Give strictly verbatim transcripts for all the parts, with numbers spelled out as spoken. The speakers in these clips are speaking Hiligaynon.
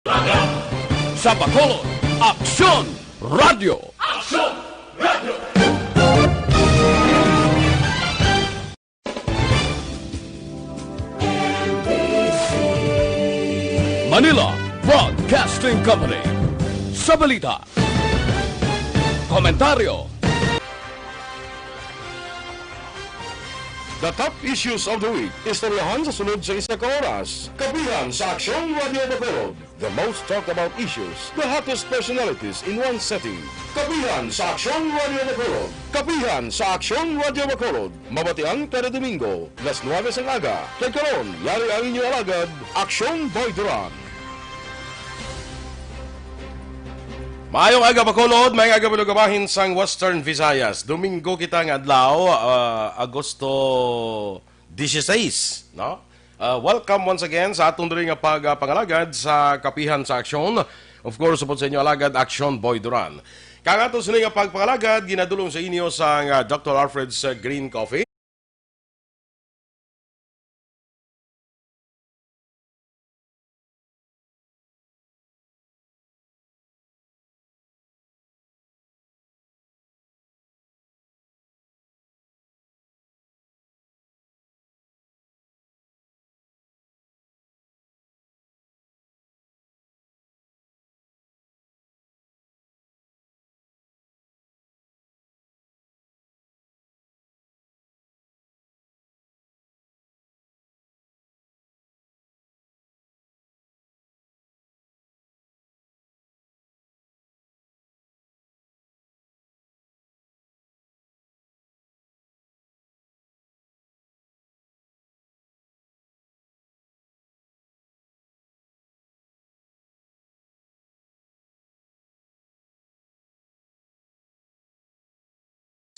Sa Bacolod, Aksyon Radio. Aksyon Radio. Manila Broadcasting Company. Sa balita, komentaryo, the top issues of the week. Istoryahan sa sunod sa isa ka oras. Kapihan sa Aksyon Radio Bacolod. The most talked about issues, the hottest personalities in one setting. Kapihan sa Aksyon Radio Bacolod. Kapihan sa Aksyon Radio Bacolod. Mabatian kada Domingo, las nuwebe sang aga. Kag karon, yari ang inyo alagad, Aksyon Boy Duran. Maayong aga, Bacolod. Maayong aga, mga kabahin sang Western Visayas. Domingo kita nga adlaw, ah, Agosto dieciséis, no? Ah, welcome once again sa aton diri nga pag, ah, pangalagad sa Kapihan sa Aksyon. Of course, upod sa inyo alagad, Aksyon Boy Duran. Kang aton sini nga pagpangalagad, ginadulong sa inyo sang, ah, Doctor Alfred's, ah, Green Coffee.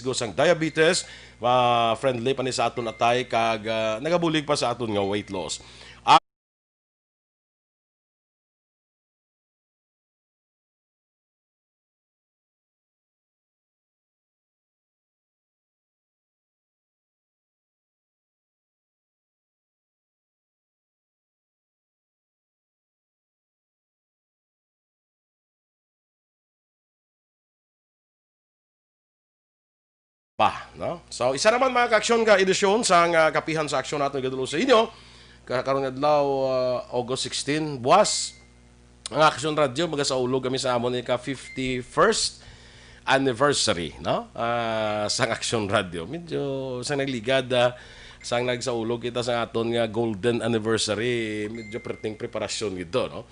Risko sang diabetes, ah, friendly pa ni sa aton atay, kag, ah, nagabulig pa sa aton nga weight loss. Pa, no? So, isa naman, mga kaaksyon, ka edisyon sang, ah, Kapihan sa Aksyon naton gadulong sa inyo. Ka-, karon nga adlaw, ah, August sixteen, buwas, ang Aksyon Radio, magasaulog kami sa amon ika fifty-first anniversary, no? Ah, sang Aksyon Radio. Medyo sang nagligad, ah, sang nagsaulog kita sa aton nga golden anniversary, medyo perting preparasyon gid to, no?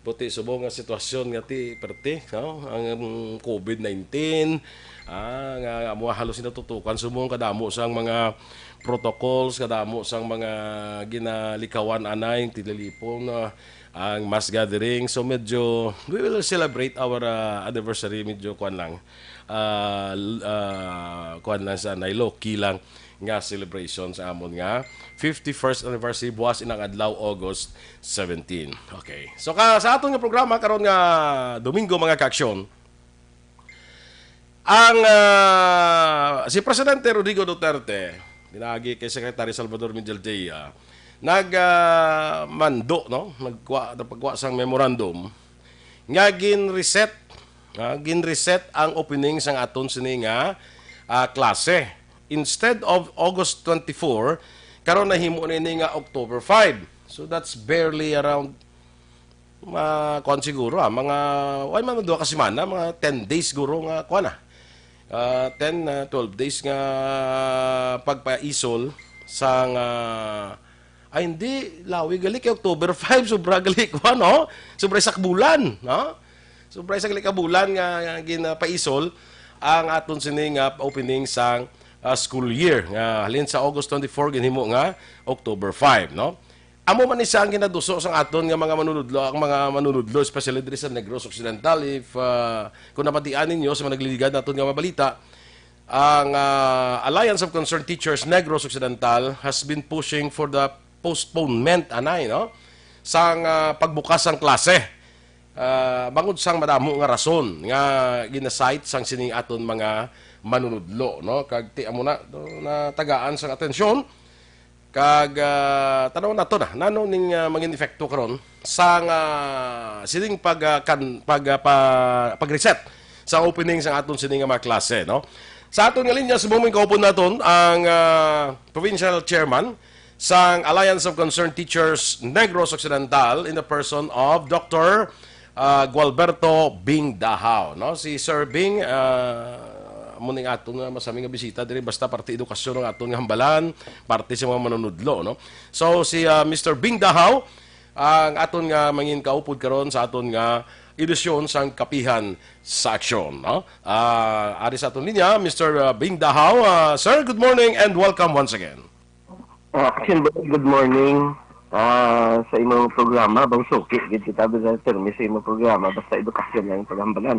Buti subong nga sitwasyon nga ti, perti, no? Ang, um, covid nineteen, ah, nga amo halos natutukan subong kadamo sang mga protocols, kadamo sang mga ginalikawan anay, tililipon, ah, ang mass gathering. So medyo, we will celebrate our, ah, anniversary, medyo kuan lang, ah, l-, ah, kuan lang sa anay, low-key lang nga celebration sa amon nga fifty-first anniversary buwas inang adlaw, August seventeen. Okay. So, ka, sa aton nga programa karon nga Domingo, mga kaaksyon, ang, ah, si Presidente Rodrigo Duterte, pinaagi kay Secretary Salvador Miguel Dia, nag, ah, mando, no? Nagkuha, nagpagkuha sang memorandum nga gin-reset, ah, gin-reset ang opening sang aton sini nga, ah, klase. Instead of August twenty-four, karon nahimo na ini nga October five. So that's barely around, ah, kuwan siguro, ah, mga, ay, mga duha ka semana, mga ten days siguro nga, kuwan na. Ah, ten, ah, twelve days nga pagpaisol sang, ah, ay, hindi, lawi gali kay October five, sobra gali, kuwan, no? Sobra isa ka bulan, no? Sobra isa gali ka bulan nga, nga ginapaisol ang aton sini nga opening sang, ah, school year, nga halin sa August twenty-four, ginhimo nga October five, no? Amo man ni siya ang ginaduso sang aton nga mga manunudlo, ang mga manunudlo, especially diri sa Negros Occidental. If, ah, kung nabatian ninyo sa mga nagliligad naton nga mga balita, ang, ah, Alliance of Concerned Teachers Negros Occidental has been pushing for the postponement, anay, no? Sang, ah, pagbukas sang klase. Ah, bangod sang madamo nga rason nga ginasight sang sining aton mga manunudlo, no? Kag ti amo na, no, natagaan sang atensyon Kag, ah, tanaw nato na, nano ning, ah, mangin epekto karon sang, ah, sining pag, ah, kan-, pag, ah, pa-, pag-reset sa opening sang aton sini nga mga klase, no? Sa aton nga linya, subong man kaupod naton ang, ah, provincial chairman sang Alliance of Concerned Teachers Negros Occidental in the person of Doctor, ah, Gualberto Bing Dahaw, no? Si Sir Bing, ah, amo ning aton nga masami nga bisita diri, basta parte edukasyon ang aton nga hambalan, parte sa mga manunudlo, no? So, si, ah, Mister Bing Dahaw ang aton nga mangin kaupod karon sa aton nga edisyon sang Kapihan sa Aksyon, no? Ah, ari sa aton linya, Mister, ah, Bing Dahaw. Ah, sir, good morning and welcome once again. Ah, Action Boy, good morning. Ah, sa imong programa, bang suki gid kita, Brother Termi, sa imong programa, basta edukasyon lang ang paghambalan.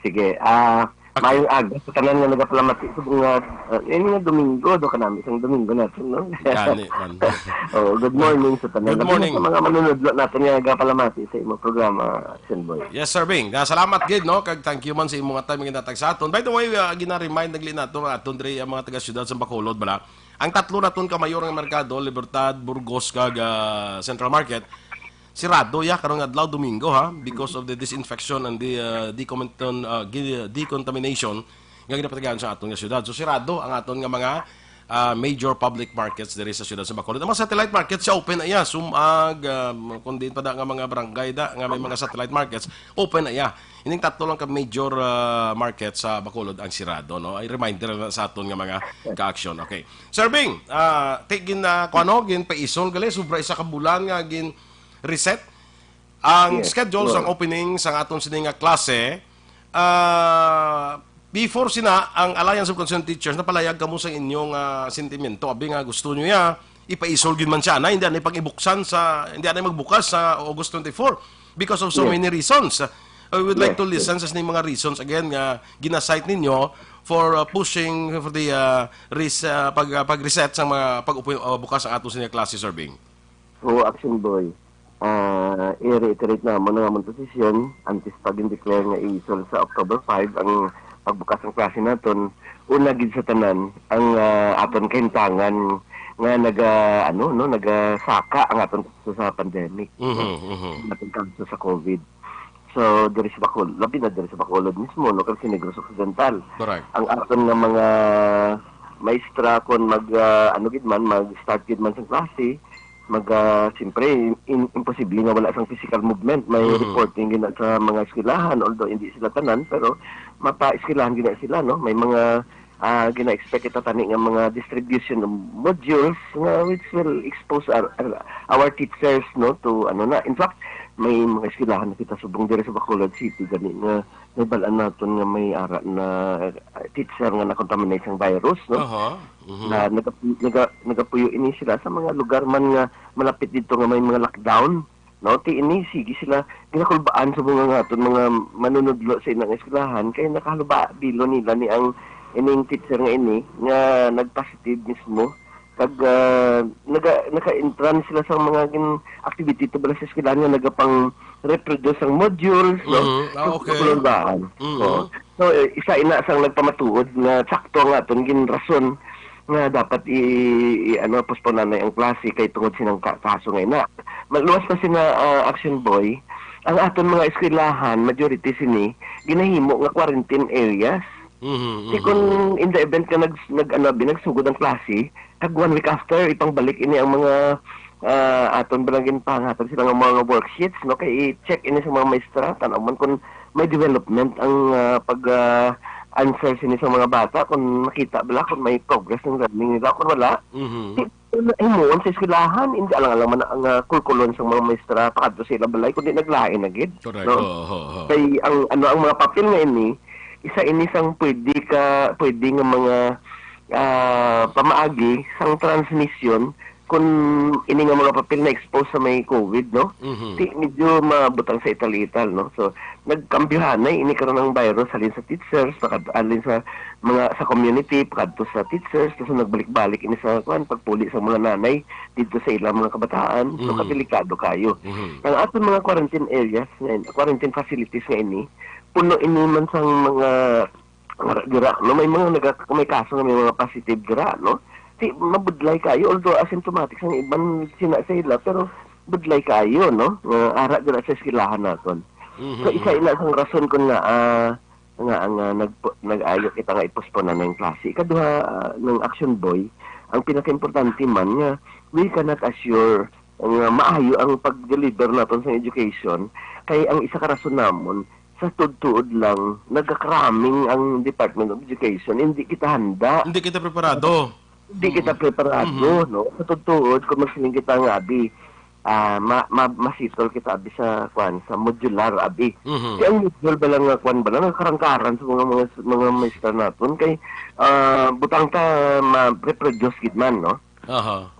Sige, ah, Okay. Maayong aga sa tanan nga nagapalamati sa mga, ah, ini nga Domingo, do kanami sang Domingo natin, no? Gani man. Oh, good morning sa tanan. Good Labi na morning. Sa mga manunudlo natin nga nagapalamati sa imong programa, Action Boy. Yes, Sir Bing. Ah, salamat gid, no? Kag thank you man sa imong time nga ginhatag sa aton. By the way, ah, gina-remind nagli nato nga aton diri ang mga taga-siyudad sa Bacolod, bala. Ang tatlo naton ka mayor nga merkado, Libertad, Burgos, kag, ah, Central Market, sirado ya karong adlaw Domingo, ha, because of the disinfection and the, ah, decontamination, ah, gi-, decontamination nga ginapatigayon sa aton nga syudad. So, sirado ang aton nga mga, ah, major public markets diri sa siyudad sa Bacolod. Ang mga satellite markets, siya open na iya. Sumag, ah, kung diin pa da nga mga barangay da nga may mga satellite markets, open na iya. Ining tatlo lang ka major, ah, market sa Bacolod ang sirado, no? Ay reminder na sa aton nga mga ka-action. Okay. Sir Bing, ah, ti-, gin, ah, kuwan, no? Ginpaisol gali, sobra isa ka bulan nga gin-reset ang Yes, schedule sang Lord. Opening sang aton sini nga klase. Ah, before sina, ang Alliance of Concerned Teachers, napalayag kamo sa inyong, ah, sentimento. Abi nga gusto nyo ya, ipaisol gyud man siya na, hindi na pag-ibuksan sa, hindi na magbukas sa August twenty-four because of so Yes. many reasons. I would like Yes, to yes. listen sa ining mga reasons again nga gina-cite ninyo for, uh, pushing for the, uh, res-, uh, pag, uh, pag-reset sa mga pag-upo-, uh, bukas ang ato sa klase, Sir Bing. Oo, Action Boy. Ah, i-reiterate namon ang among posisyon antes pa gin-declare nga i-isol sa October five ang pagbukas ng klase naton. Una gid sa tanan, ang, ah, aton kahintangan nga naga, ano, no, nagasaka ang aton kaso sa pandemic, no? Mhm, mhm. Ang aton kaso sa COVID. So, diri sa Bacolod, labi na diri sa Bacolod mismo, no, kag sa Negros Occidental. Correct. Ang aton nga mga maestra, kon mag, ah, ano gid man, mag-start gid man sa klase, mag, ah, siyempre, in-, imposible nga wala sang physical movement. May Mhm. reporting gid na sa mga eskwelahan, although hindi sila tanan, pero mapa-eskwelahan gid na sila, no? May mga, ah, gina-expect kita tani nga mga distribution of modules nga which will expose our, our teachers, no, to ano na. In fact, may mga eskwelahan na kita subong diri sa Bacolod City gani nga nabal-an naton nga may ara na, ah, teacher nga na-contaminate sang virus, no? Aha. Mhm. Na nagapu-, naga-, nagapuyo ini sila sa mga lugar man nga malapit dito nga may mga lockdown, no? Ti ini, sige sila, ginakulbaan sa mga nga aton mga manunudlo sa ilang eskwelahan, kay nakahaluba bilo nila ni ang ining teacher nga ini nga nag-positive mismo. Kag, ah, naga-, naka-entrance sila sa mga gin-, activity to bala sa eskwelahan nga nagapang-reproduce ang modules, no? Mhm. Ah, So, okay. Kulunbaan. Mhm. Oo. So, eh, isa ina sang nagpamatuod nga sakto nga aton ginrason nga dapat i, i-, ano, postpone na ang klase kay tungod sinang ka-, kaso nga ina. Maluwas pa sina, ah, Action Boy, ang aton mga eskwelahan, majority sini, ginahimo nga quarantine areas. Mhm, Di mhm. kung in the event nga nag-, nag-, ano, abi, nagsugod ang klase, kag one week after, ipangbalik ini ang mga, ah, aton ba lang ginpanghatag sila nga mga worksheets, no? Kay i-check ini sa mga maestra, tan-aw man kung may development ang, ah, pag, ah, answer sini sa mga bata, kung makita bala kung may progress ng learning nila, kung wala, Mhm. di na himuon sa eskwelahan, hindi alang-alang man ang, ah, kulkulon sa mga maestra, pakadto sa ilang balay, kundi naglain na gid, Correct. no? Oo, oo, oo. Kay ang, ano, ang mga papel nga ini, isa ini sang pwede ka, pwede nga mga, ah, pamaagi sang transmission kung ini nga mga papel na-expose sa may COVID, no? Mhm. Ti, medyo mabutang sa ital-ital, no? So, nagkambyohanay ini karon ang virus halin sa teachers, pakad-, halin sa mga, sa community, pakadto sa teachers, tapos nagbalik-balik ini sa, kuwan, pagpuli sa mga nanay dito sa ilang mga kabataan. So, Mhm. kadelikado kayo. Mhm. Ang aton mga quarantine areas, nga, quarantine facilities nga ini, puno ini man sang mga, mga dira, no? May mga naga-, may kaso nga may mga positive dira, no? Ti, mabudlay kayo, although asymptomatic sang iban sina sa ila, pero budlay kayo, no? Nga ara dira sa eskwelahan naton. So, isa ina sang rason kun nga, ah, nga, nga nag-, nag-ayo kita nga i-postpone na ang klase. Ikaduha, ah, ng Action Boy, ang pinakaimportante man nga we cannot assure nga maayo ang pag-deliver naton sa education, kay ang isa ka rason namon, sa tuod-tuod lang, nagakraming ang Department of Education. Hindi kita handa. Hindi kita preparado. Hindi kita preparado, Mhm. no? Sa tuod-tuod, kung magsiling kita nga, abi, ah, ma-, ma-, masitol kita, abi, sa, kwan, sa modular, abi. Mhm. Kaya ang module ba lang nga, kwan ba lang, nga karangkaran sa mga, mga, mga maestra naton, kay, ah, butang ta, ma-reproduce gid man, no? Aha.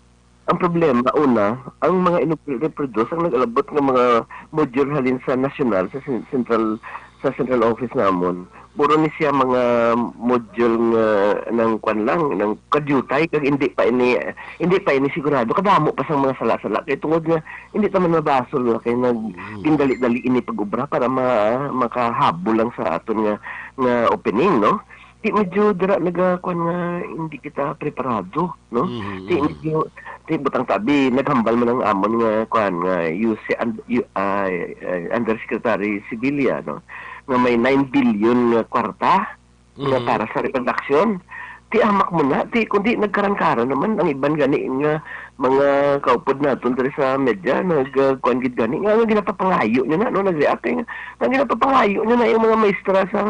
Ang problema, una, ang mga inu-reproduce ang nag-alabot nga mga module halin sa nasyonal, sa cen-, central, sa central office namon. Puro ni siya mga module nga nang kwan lang, nang kadyutay, kag hindi pa ini, hindi pa ini sigurado. Kadamo pa sang mga sala-sala. Kay tungod nga, hindi ta man mabasol nga kay nag-, Mm. gindali-dali ini pag-ubra para ma-, makahabol lang sa aton nga, nga opening, no? Di medyo dira naga-, kwan nga hindi kita preparado, no? Mhm, Di mhm. medyo, di butang tabi, naghambal man ang amon nga, kwan nga, U C, and-, U-, ah, eh, Undersecretary Sibilia, no? Nga may nine billion nga kwarta nga Mhm. para sa reproduction. Di amak mo na, di, kundi nagkaran-karan naman ang iban gani nga mga kaupod naton diri sa media, nag, ah, kwan gid gani, nga, nga ginapapangayo niya na, no? Nag-react kay nga, nga ginapapangayo niya na yung mga maestra sa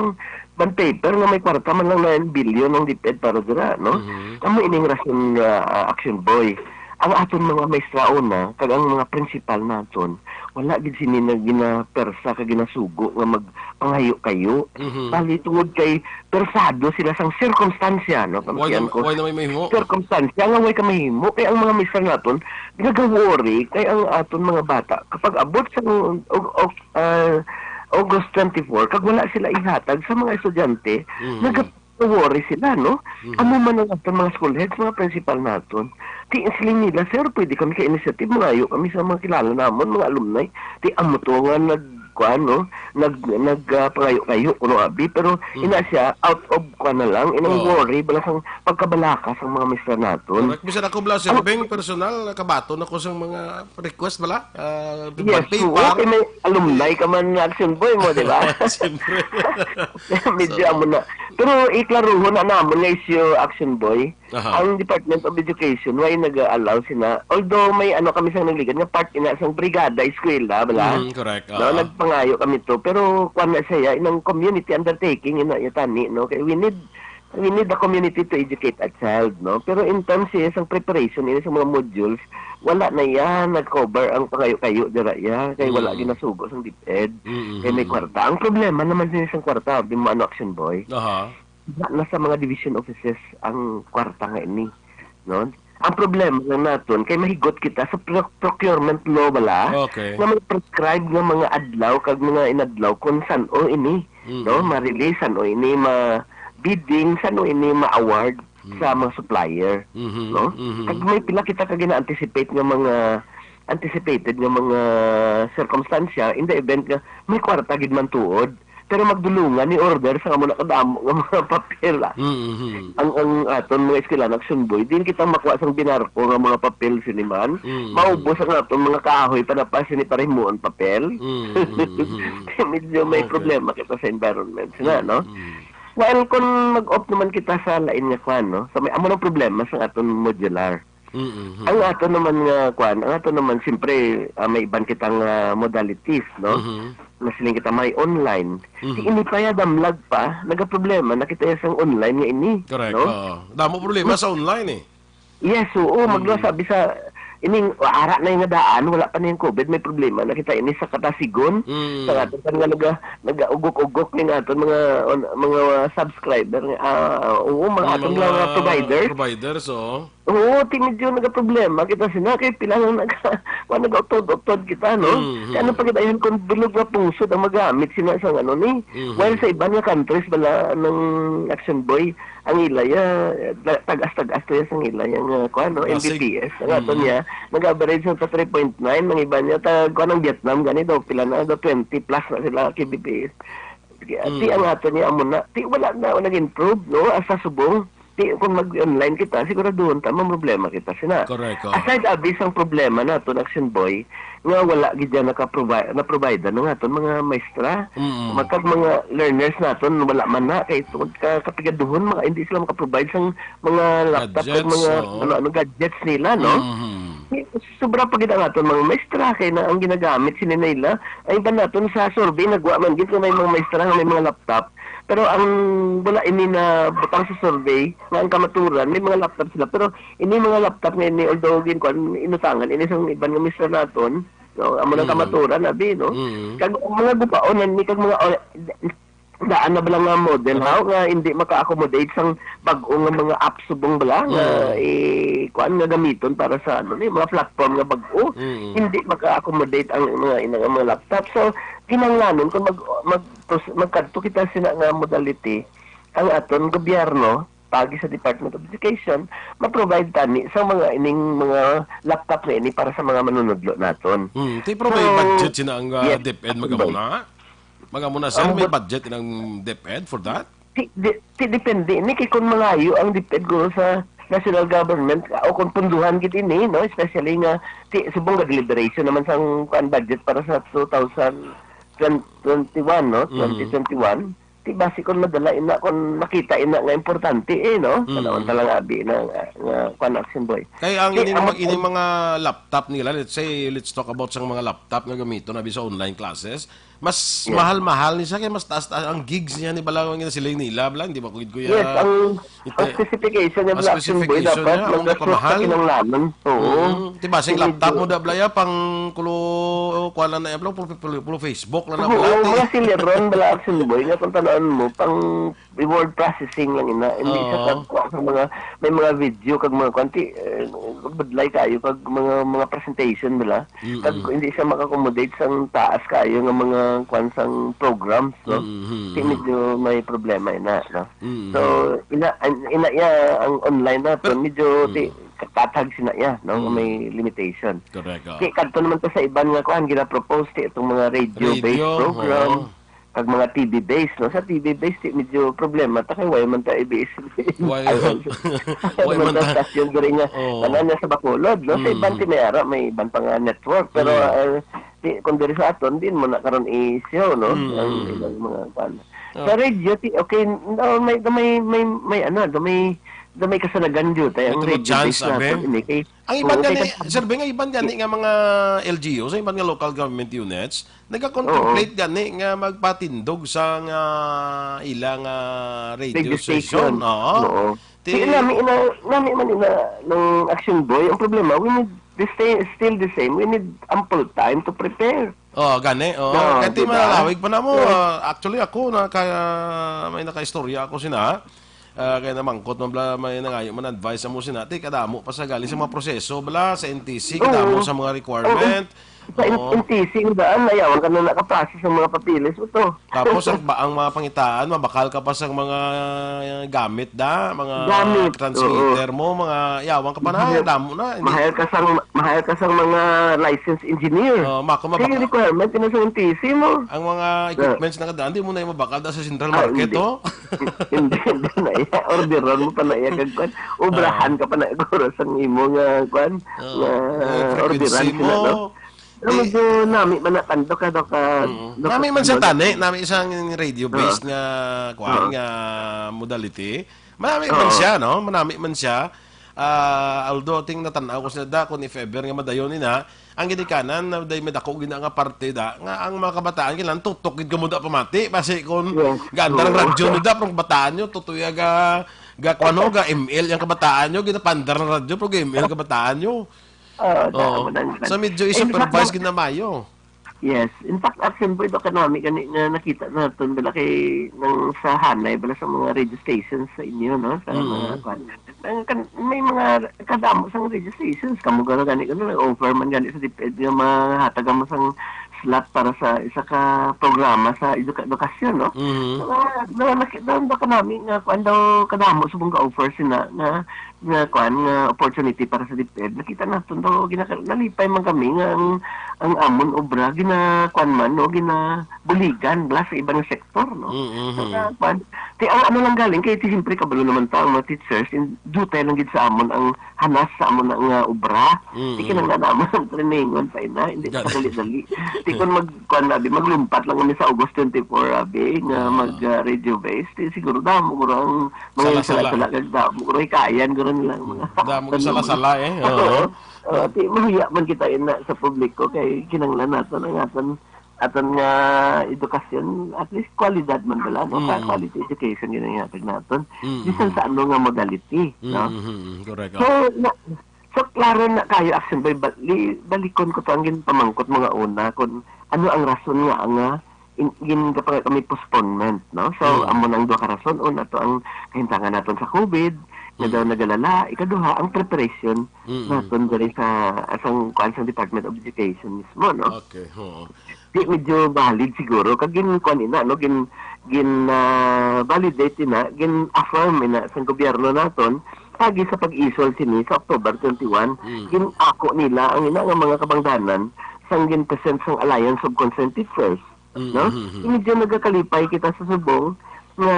bond paper nga may kwarta man lang nine billion ang DepEd para dira, no? Mhm. Amo ining rason nga, ah, Action Boy. Ang aton mga maestra una, kag ang mga principal naton, wala gid sini na ginapersa kag ginasugo nga magpangayo-kayo. Mhm. Bali, tungod kay persado sila sang sirkumstansya, no? Why Pamatian na, ko, why na may mahimo? Sirkumstansya nga way ka mahimo. Kay ang mga maestra naton, nagaworry kay ang aton mga bata, kapag abot sa og, og, ah, August twenty-four, kag wala sila ihatag sa mga estudyante, Mhm. naga-worry sila, no? Mhm. Amo man ang aton mga school heads, mga principal naton. Ti, siling nila, "Sir, pwede kami ka-initiative, mangayo kami sa mga kilala namon, mga alumni." Ti, amo to nga nag-, kuan, no? Nag-, nag, ah, pangayo-kayo, kuno abi, pero Mhm. ina siya, out of, kuan na lang, inang Oo. worry, bala sang pagkabalaka sang mga maestra naton. Correct. Bisan ako, bala, Sir Ang Beng, personal, nakabaton ako sa mga request, bala. Ah, Yes, bag oo, paper. Kay may alumni ka man nga Action Boy mo, di ba? Siyempre. Medyo So, amo na. Pero iklaruhon na namon nga issue, Action Boy. Aha. Ang Department of Education, why nag-allow sina? Although may ano kami sa nagligad nga part ina sang Brigada Eskwela, bala? Mm, correct. No, Ah. nagpangayo kami to. Pero kwan na siya, inang community undertaking, ina, ya tani, no? Kay we need, we need the community to educate a child, no? Pero in terms siya sang preparation, ini sa mga modules, wala na iya nag-cover ang pangayo-kayo dira iya, kay wala Mm. ginasugo sang DepEd, Mm, kay may mm. kwarta. Ang problema naman siya sang kwarta, di mo ano, Action Boy? Aha. Wala na sa mga division offices ang kwarta nga ini, no? Ang problema lang naton kay mahigot kita sa pro-, procurement law bala Okay. nga may prescribe nga mga adlaw kag mga inadlaw kung san-o ini, Mm. no, ma-release, san-o ini ma-bidding, san-o ini ma-award Mm. sa mga supplier, Mhm, no? mhm. Kag may pila kita ka gina-anticipate nga mga anticipated nga mga sirkumstansya in the event nga may kwarta gid man tuod, pero magdulungan ni order sa amo na kadamo nga mga papel, ah. Mhm. Ang, ang aton mga eskwelahan Action Boy, din kita makuha sang binarko nga mga papel sini man. Mhm. Maubos ang aton mga kahoy, panapas sini para himuon papel. Mhm, mhm. Medyo may Okay. problema kita sa environment, sina, no? Mhm. Well, kung mag-opt naman kita sa lain nga kwan, no? Sa may, amo nang problema sa aton modular. Mm-hmm. Ang ato naman nga, kwan, ang ato naman, siyempre, ah, may iban kitang, ah, modalities, no? Mhm. Masiling kita may online. Mhm. Di ini pa ya, damlag pa, nagaproblema na kita ya sang online nga ini, Correct, no? Oo. Damo problema sa online, eh. Yes, oo, Mm. magluwas sabi sa, ining, ara na yung nga daan, wala pa na yung COVID, may problema na kita ini sa katasigon. Mm. Sa ato pa nga naga-, nagaugok-ugok ni nga aton mga, on-, mga subscriber, ah, oo, mga Ang aton mga mga providers. providers, oo. Oo, ti medyo nagaproblema kita sina kay pila nga naga-, wa nagautod-utod kita, no? Mhm. Kay ano pa gid ayhan kung bilog nga pungsod ang magamit sina sa ano ni? Mhm. While sa iban nga countries bala ng Action Boy, ang ila ya, ta-, tagas-tagas to ya sang ila ya nga, kuwan, no? Basig. M B P S. Ang ato Mhm. niya, nag-average sa three point nine, ang iban niya, ta-, kuwan, ang Vietnam, gani daw, pila na, daw twenty plus na sila, K B P S. Ti Mm. ang ato niya, amo na, ti wala na, nag-improve, no? Asa subong. Di, kung mag-online kita, siguraduhon ta, problema kita sina. Correct, oh. Aside abi sang problema naton, Action Boy, nga wala gid yan naka-provi-, na-provide na nga aton mga maestra. Mm-mm. Magkag mga learners naton, wala man na, kay tungod ka kapigaduhon, mga, hindi sila makaprovide sang mga laptop, Gadgets, mga, oo. ano, ano, gadgets nila, no? Mm-hmm. Sobra pa gid ang aton mga maestra, kay na ang ginagamit sini nila. Ay ba naton sa survey, nagwa man gid kung may mga maestra nga may mga laptop. Pero ang wala ini na butang sa survey, nga ang kamaturan, may mga laptop sila. Pero ini mga laptop nga ini, although gin-, kuan, inutangan, ini sang iban nga maestra naton, no? Amo nang Mm. kamaturan, abi, no? Mm. Kag ang mga gubaon, ni kag mga, o, daan na bala nga model, Aha. haw, nga hindi maka-accommodate sang bag-o nga mga apps subong bala nga, Mm. eh, kuan nga gamiton para sa, ano, ni, mga platform nga bag-o. Mm. Hindi maka-accommodate ang mga, ina nga mga laptop. So, kinahanglanon kung mag, mag, magkadto kita sina nga modality, ang aton gobyerno, pagi sa Department of Education, ma-provide tani sa mga ining mga laptop na ini para sa mga manunudlo naton. Hmm, ti, pero may So, budget sina ang, ah, yes, DepEd, Action Boy. Magamuna? Magamuna, sir, Ang may bu- budget ng DepEd for that? Ti, di, ti, depende ni kay kung mangayo ang DepEd guro sa national government o kung punduhan gid ini, no, especially nga ti, subong nga deliberation naman sang kuan budget para sa two thousand twenty-one, no, Mm. twenty twenty-one. Ti basi kon madala ina, kon makita ina nga importante, eh, no? Mm. Tan-awon ta lang abi na nga, nga kwan, Action Boy. Kay ang Ti, ining ang mga, ining mga laptop nila, let's say, let's talk about sang mga laptop nga gamiton abi sa online classes, mas Yes. mahal-mahal ni siya, kay mas taas-taas ang gigs niya ni bala, nga siling nila, bala, hindi ba, kuya? Yes, ang, Ito, ang specification niya, ang bala, Action Boy, specification dapat niya, ang magkasuot sa kamahal. Kinahanglanon. Oo. Mm. Ti basi ang Hindi laptop mo, da, bala, ya, pang kulo, kuwan lang na, ya, bala, puro, puro, puro Facebook lang na, Oo, bala, ti. Mga silyaron, bala, Action Boy, nga kung tanawon mo, pang word processing lang ina. Hindi siya Oo. kag-, kuwan sa mga, may mga video kag mga kwan, ti, eh, budlay kayo kag mga, mga presentation, bala. Mm-mm. Kag hindi siya maka-accommodate sang taas kayo nga mga kwan sang programs, no? Mm-hmm. Ti medyo may problema ina, no? Mm-hmm. So, ina, an-, ina iya ang online na, Pero, medyo ti, mm. katatag sina iya, no? Mm. May limitation. Correct, ah. Ti, kadto naman to sa iban nga kwan, gina-propose ti itong mga radio-based Radio, program, oo. kag mga T V-based, no? Sa T V-based, ti, medyo problema ta kay wala man ta A B S. Wala. Wala Wala man man ta ta. stasyon diri nga, Oo. tanan niya sa Bacolod, no? Sa iban, Mm. ti, may ara, may iban pa nga network. Pero, Mm. ah, ti, kung diri sa aton, din mo na karon i-show, no? Mm. Ang ilang mga, kwan. Oh. Sa radio, ti, okay, no, may, may, may, may, ano, may, may kasanagan dito, eh, ang May radio chance, base natin, abi? Ini kay Ang iban Oo, gani, kay Sir Beng, ang iban gani nga mga L G Us, ang iban nga local government units, nagakontemplate Oo. gani nga magpatindog sa nga ilang, ah, radio Radio station. station. Oo. Oo. Ti- Ti nami ina, nami man ina ng Action Boy. Ang problema, we need the sta-, still the same. We need ample time to prepare. Oh, gani. Oh, Oo, kay ti di ba? Manalawig pa na mo. Yeah. Ah, actually, ako, naka-, may nakaistorya ako sina. Ah, kaya namangkot man bala, may nangayo man advice mo sina. Ti, kadamo pa sa gali sa mga proseso bala sa N T C, Oo. kadamo sa mga requirement. Oo. Sa N-, Oo. N T C, ang daan, ayawan ka na nakaprocess ang mga papeles mo to. Tapos ang ba, ang mga pangitaan, mabakal ka pa sa mga, uh, gamit da, mga Gamit, transmitter oo. mo, mga yawan ka pa na, Mahal, damo na, hindi mahal ka sang, mahal ka sang mga licensed engineer. Oh, mako Kaya mabakal. Requirement, yun sa N T C mo. Ang mga Yeah. equipments na kadaan, di mo na yung mabakal da sa Central Ah, Market, hindi. oh. Hindi, hindi na iya. Orderan mo pa na iya kag kwan. Obrahan Ah. ka pa na siguro sa imo nga kwan, Oo. nga Yung frequency orderan sila, no? mo. Pero Di- medyo nami man na tanto ka, Doc, ah, Mm. Doc Nami man siya Anton. tani, nami isang radio-based Oo. nga kwan, Oo. nga modality. Manami man Oo. siya, no? Manami man siya. Ah, although, ting natan-aw ko sila da, kung if ever nga madayon ni na, ang ginikanan, na day may dako gina nga parte da, nga ang mga kabataan, kailangan tutok gid kamo da pamati. Basi kung Yes. ganda ng Oo. radyo nyo da, pero ang kabataan nyo, tutuya ga, ga, kung ano, ga M L yung kabataan nyo, ginapandar ng radyo, pero ga M L kabataan nyo. Oo, Oo. tama na. So, medyo In fact, i-supervise nang gid na mayo. Yes. In fact, Action Boy, baka nami gani nga nakita naton bala kay nang sa hanay bala sa mga radio stations sa inyo, no? Sa Mm. mga kwan. Ang kan-, may mga kadamo sang radio stations. Kamo gani, gani, gani, nag-offer man gani sa DepEd nga mahatag mo sang slot para sa isa ka programa sa eduka-, edukasyon, no? Mm. So, na, na, naki-, na, baka nami nga kwan daw kadamo subong ga-offer sina nga nga, kuan, nga opportunity para sa DepEd. Nakita naton daw, ginaka-, nalipay man kami nga ang, ang amon obra gina-, kuwan man, no, ginabuligan bala sa iba nga sektor, no? Mm, mm, So, mm. na, kuwan, ti, ang ano lang galing, kay ti, siyempre, kabalo naman ta, ang mga teachers, in, dutay lang gid sa amon ang hanas sa amon nga obra. Mm, Ti, mm. kinahanglan namon ang trainingon pa ina, hindi Gani. madali-dali. Ti, kung mag, kuwan, abi, maglumpat lang kami sa August twenty-four, abi, nga Ah. mag, ah, radio base, ti, siguro damo guro ang mga Sala-sala. sala-sala, kag damo guro hikayan guro nila ang mga Damo sala-sala, eh. Oo. Oo, ti, mahiya man kita ina sa publiko kay kinahanglan naton ang aton, aton nga edukasyon, at least kwalidad man bala, no? Ka Mm. quality education gid ang ihatag naton. Mm. Bisan sa ano nga modality, Mm, no? mm, mm, correct, So, oh. na, so, klaro na kayo, Action Boy, bali-, balikon ko to ang ginpamangkot mga una, kung ano ang rason nga, nga in, gin, kapag kami postponement, no? So, Mm. amo nang duha ka rason. Una to ang kahintangan naton sa COVID, nga Mm. daw nagalala. Ikaduha, ang preparation Mm. naton diri sa, asang, kuan, sa Department of Education mismo, no? Okay, oo. Di, medyo valid siguro. Kag gin, kuan ina, no? Gin, gin, ah, validate ina, gin affirm ina sa gobyerno naton. Pagi sa pag-isol sini sa October twenty-one, Mm. gin-ako nila ang ina nga mga kabangdanan sang gin-present sang Alliance of Concerned Teachers. Mm, No? mm, mm. Medyo nagakalipay kita sa subong nga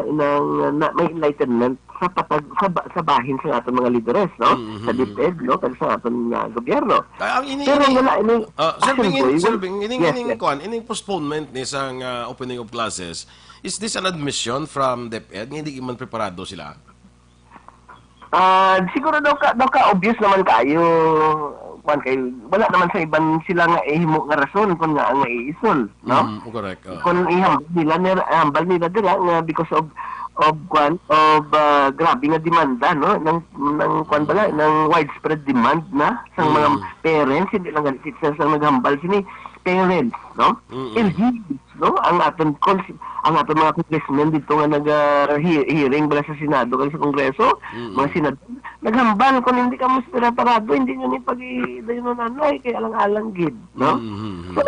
inang, na, may enlightenment sa patag, sa ba, sa bahin sa aton mga lideres, no? Mm, mm, Sa mm. DepEd, no? Kag sa aton nga gobyerno. Ah, ang ini, Pero ini, wala ini, ah, Sir Action Bing, Boy, Sir wal-, Bing, ining, yes, ining yes. kuan, ining postponement ni sang, ah, opening of classes, is this an admission from DepEd nga hindi man preparado sila? Ah, siguro daw ka, daw ka obvious naman kayo, kuwan, kay wala naman sa iban sila nga ihimo nga rason kung nga nga iisol, no? Mm, correct, oo. Kung ihambal nila, nir-, hambal nila dira nga because of, of, kuwan, of, ah, grabe nga demanda, no? Nang, nang, kuwan bala, Mm. nang widespread demand na sa mga Mm. parents, hindi lang gani teachers ang naghambal sini, parents, no? Mm-mm. L G Us, no? Ang aton cons-, ang aton mga congressmen dito nga naga he-, hearing bala sa Senado kag sa Kongreso, Mm-mm. mga senador, naghambal kung hindi ka mas preparado, hindi nyo ni pag-i-, dayon na nanay, kay alang-alang gid, no? Mm-mm. So,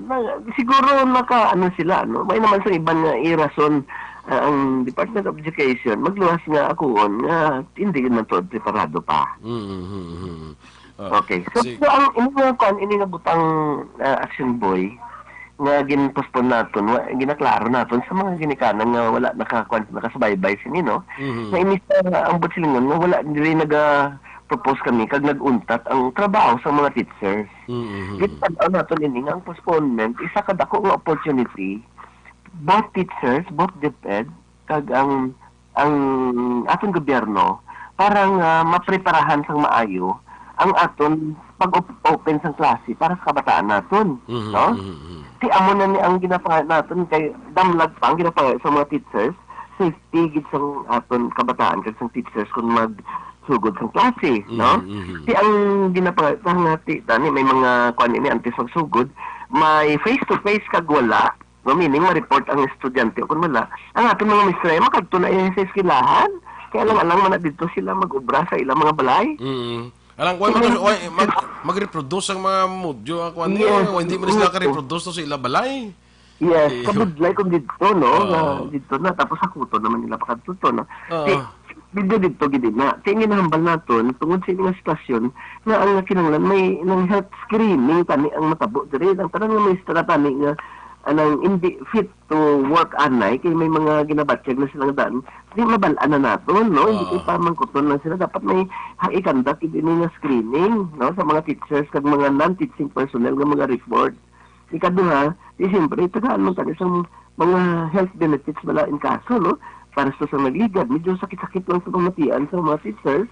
na, siguro naka, ano sila, no? May naman sa iban nga irason, ah, ang Department of Education, magluwas nga akuon nga hindi man to preparado pa. Mm-mm. Ah, Okay. So, sig- so ang ini nga kuan, ini nga butang, ah, Action Boy nga gin-postpone naton, wa, ginaklaro naton sa mga ginikanan nga wala naka, kuan, nakasubaybay sini, no? Mhm. Nga imbis na ang buot silingon nga wala diri naga-propose kami kag nag-untat ang trabaho sa mga teachers. Mhm. Gitanaw naton ini nga ang postponement isa ka dako nga opportunity, both teachers, both DepEd, kag ang, ang aton gobyerno para nga mapreparahan sang maayo ang aton pag-op-, open sang klase para sa kabataan naton, Mhm, no? mhm, mhm. Ti amo na ni ang ginapangayo naton kay damlag pa ang ginapangayo sa mga teachers, safety gid sang aton kabataan kag sang teachers kung magsugod sang klase, no? Mhm, mhm. Ti ang ginapangayo ta nga ti tani may mga kuan ini antes magsugod, may face to face kag wala, no, meaning ma-report ang estudyante o kung wala, ang aton mga maestra ay makadto na iya sa eskwelahan. Kay alang-alang man na didto sila mag-obra sa ilang mga balay. Mm. Alang, kuwan, Sige. mag-, mag-, mag-reproduce ang mga module, ang kuwan, Yes. eh, hindi man sila Oo. ka-reproduce to sa ilang balay. Yes, Eh, kabudlay kung didto, no? Oo. Nga didto na, tapos hakuton naman nila pakadto to, no? Oo. Ti-, didto, didto, gid na. Ti, ang ginahambal naton, tungod sa ining sitwasyon, nga ang kinahanglan may nang health screening tani ang matabo diri. Ang tanan nga maestra tani nga anang hindi fit to work anay, kay may mga ginabatyag na silang daan, di mabal-an na naton, no? Hindi Oo. kay pamangkuton lang sila. Dapat may ha-, i-conduct ini nga screening, no? Sa mga teachers kag mga non-teaching personnel nga mga report. Ikaduha, di siyempre, tagaan man tani sa mga health benefits bala in kaso, no? Para sa, sa nagligad, medyo sakit-sakit lang sa pamatian sa mga teachers.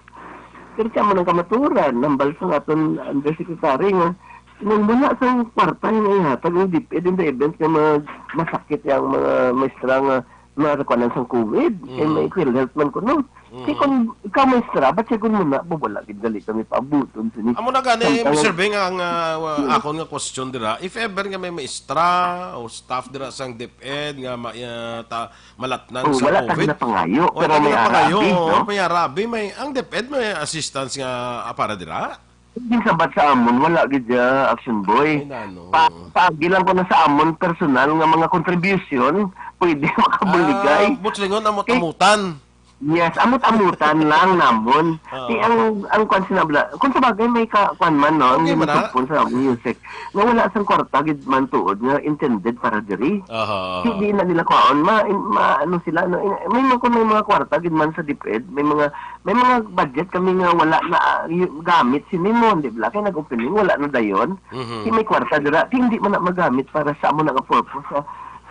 Pero siya man ang kamaturan, nambal sa aton undersecretary nga, nang wala sa kwarta yung ihatag ng DepEd in the event nga mag-, masakit yung mga maestra nga nakakuanan sa COVID, eh, Mm. may PhilHealth man kuno. Mm. Kay kung ikaw maestra, ba't siya kung muna, ba, wala gid gali kami paabuton sa ni-, Amo na gani, samtang Mister Beng, ang, ah, wa-, Mm. akon nga question dira, if ever nga may maestra o staff dira sang DepEd nga ma-, ah, ta-, malatnan Oh, sa wala ta COVID, ginapangayo, wala pero ta may ginapangayo, arabi, oh, no? may arabi, may, ang DepEd may assistance nga, ah, para dira? Hindi sabat sa amon, wala gid siya, Action Boy. Ay, nano. Pa, paagi lang ko na sa amon personal nga mga contribution, pwede makabuligay. Ah, buot silingon, amot-amutan. Yes, amot-amutan lang namon. Oo. Ti ang, ang kwan sina bla-, kung sa bagay may ka, kwan man, no, ang Okay man, ah. Sa music, nga wala sang kwarta gid man tuod nga intended para diri. Aha, aha. Hindi na nila kwaon, ma, in, ma, ano sila, no, in, may mga, kung may mga kwarta gid man sa DepEd, may mga, may mga budget kami nga wala na, ah, y-, gamit sini mo, di ba? Kaya nag-opening, wala na dayon. Mhm. Ti may kwarta dira, ti hindi man na magamit para sa amo na nga purpose sa,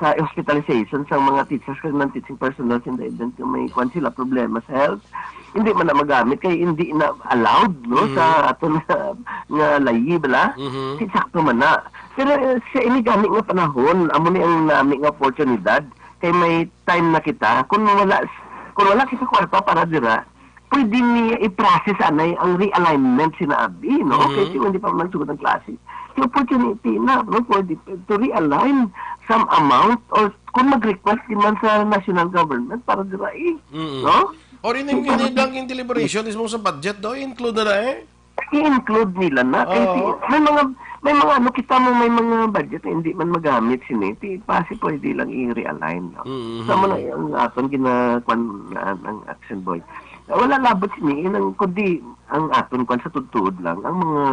sa hospitalization sa mga teachers kag non-teaching personnel in the event nga may kwan sila problema sa health. Hindi man na magamit kay hindi na allowed, no, Mhm. sa aton nga, nga layi bala. Mhm. Ti sakto man na. Pero, eh, sa ini gani nga panahon, amo ni ang nami nga oportunidad kay may time na kita. Kung wala, kung wala kita kwarta para dira, pwede ni i-process anay ang realignment sina abi, no? Mhm. Kay hindi pa man sugod ang klase. The opportunity na, no, for the, to realign some amount or kung mag-request din man sa national government para dira, eh, Mm. no? Or ining, Di ba? Ining blanking deliberation is mo sa budget, no? Include na, eh? I-include nila na. Kay Oo. si-, may mga, may mga ano, kita mo, may mga budget na hindi man magamit sini. Ti, pasi pwede lang i-realign, no? Mm-hmm. Sa mga ang aton gina-, kwan, ang, ang Action Boy. Wala labot sini, ang, kundi ang aton kwan sa tuod-tuod lang. Ang mga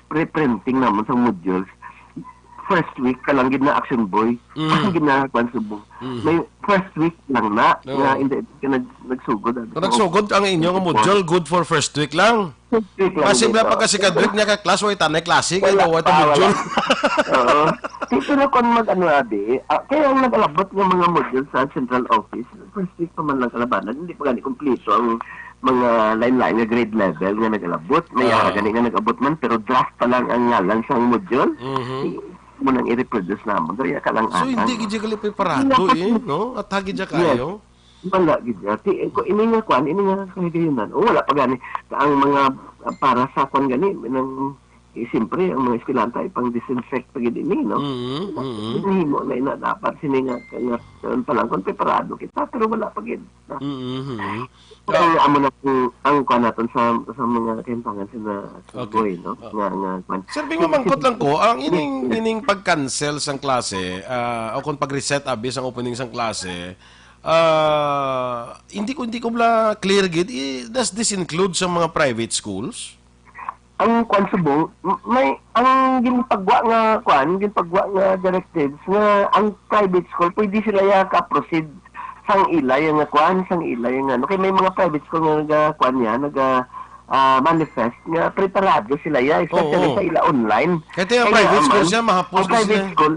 pre-printing namon sa modules, first week ka lang gid na Action Boy. Mm. Ang gina-, kwan subong. Mm. May first week lang na, Oo. nga hindi ka nag-, nagsugod. Kung nagsugod ang inyo nga module, good for first week lang. First week lang Kasi dito. Ba pagka second week niya ka class, way tanay klase, kaya Wala daw, way pa, wala. Module. Oo. Di, pero kung mag-ano, abi, ah, kaya ang nag-alabot ng mga module sa central office, first week pa man lang kalabanan, hindi pa gani kompleto ang mga lain-lain nga grade level nga nag-alabot. May Ah. ara gani nga nag-abot man, pero draft pa lang ang ngalan sa module. Mhm. Di, mo nang i-reproduce namon. Kaya ka lang So, anang. Hindi gid siya preparado, Hindi eh, no? At hagi siya Yes. kayo. Wala gid siya. Ti, eh, ko, ini nga kwan, ini nga kahigayunan. O, wala pa gani. Ang mga, ah, para sa kwan gani, nang, eh, siyempre, ang mga eskwelanta, ipang-disinfect pa gid ini, no? Mhm, mhm. Hinimo na ina dapat sini nga, nga, nga palangkon, preparado kita, pero wala pa gid. Mhm, mhm. Ang Ah. amo na ang, ang kwan naton sa, sa mga kahimtangan sa na, sa Okay. Boy, no? Ah. Nga, nga, kwan. Sir Bing, Sige, mamangkot sige. lang ko, ang ining, Yes, yes. ining pag-cancel sang klase, ah, o kung pag-reset, abi, sang opening sang klase, ah, hindi ko, hindi ko bla clear gid. I-, does this include sa mga private schools? Ang kwan subong, m-, may, ang ginpagwa nga kwan, ginpagwa nga directives nga ang private school, pwede sila ya ka-proceed sang ilay nga kwan, sang ilay nga, ano. Kay may mga private school nga naga, kwan niya, naga, ah, manifest nga preparado sila ya, especially Oo. sa ila online. Kaya yung Kaya private school naman, siya, mahapos ang na private sila. School,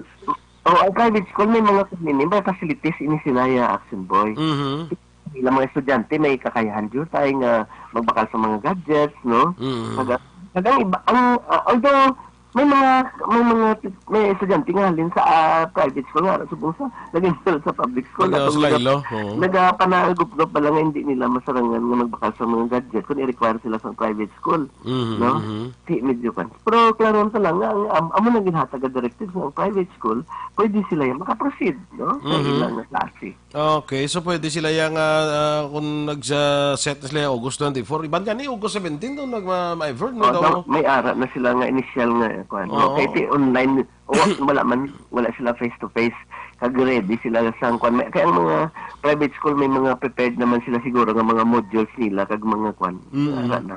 oh, ang private school may mga kanini, may facilities ini sila ya, Action Boy. Mhm. Ilang mga estudyante may kakayahan jud tayo nga magbakal sa mga gadgets, no? Mhm. Kaga-, kagang iba, ang, ah, although may mga, may mga, may estudyante nga halin sa, ah, private school nga, subong sa, nag-enroll sa public school, Nag-enroll atong sa Iloilo, oo. nagapanagupgop pa lang nga hindi nila masarangan nga magbakal sa mga gadget kung i-require sila sa private school, Mhm, no? mhm. Di, medyo kan. Pero klaro sa lang nga, ang, am-, amo nang ginhatag nga directive nga ang private school, pwede sila yung makaproceed, no? Sa Mhm. ilang klase. Okay, so pwede sila yang, ah, ah, kung nag-set sila August twenty-four, iban gani August seventeen to nag ma-, ma-ever, no, Oh, daw? daw, may ara na sila nga initial nga, eh, kuwan, no? Oo. Kay ti online, wa-, wala man, wala sila face to face. Kag ready sila sa kuwan. May, kaya ang mga private school, may mga prepared naman sila siguro nga mga modules nila kag mga kuwan. Mm. Ara na.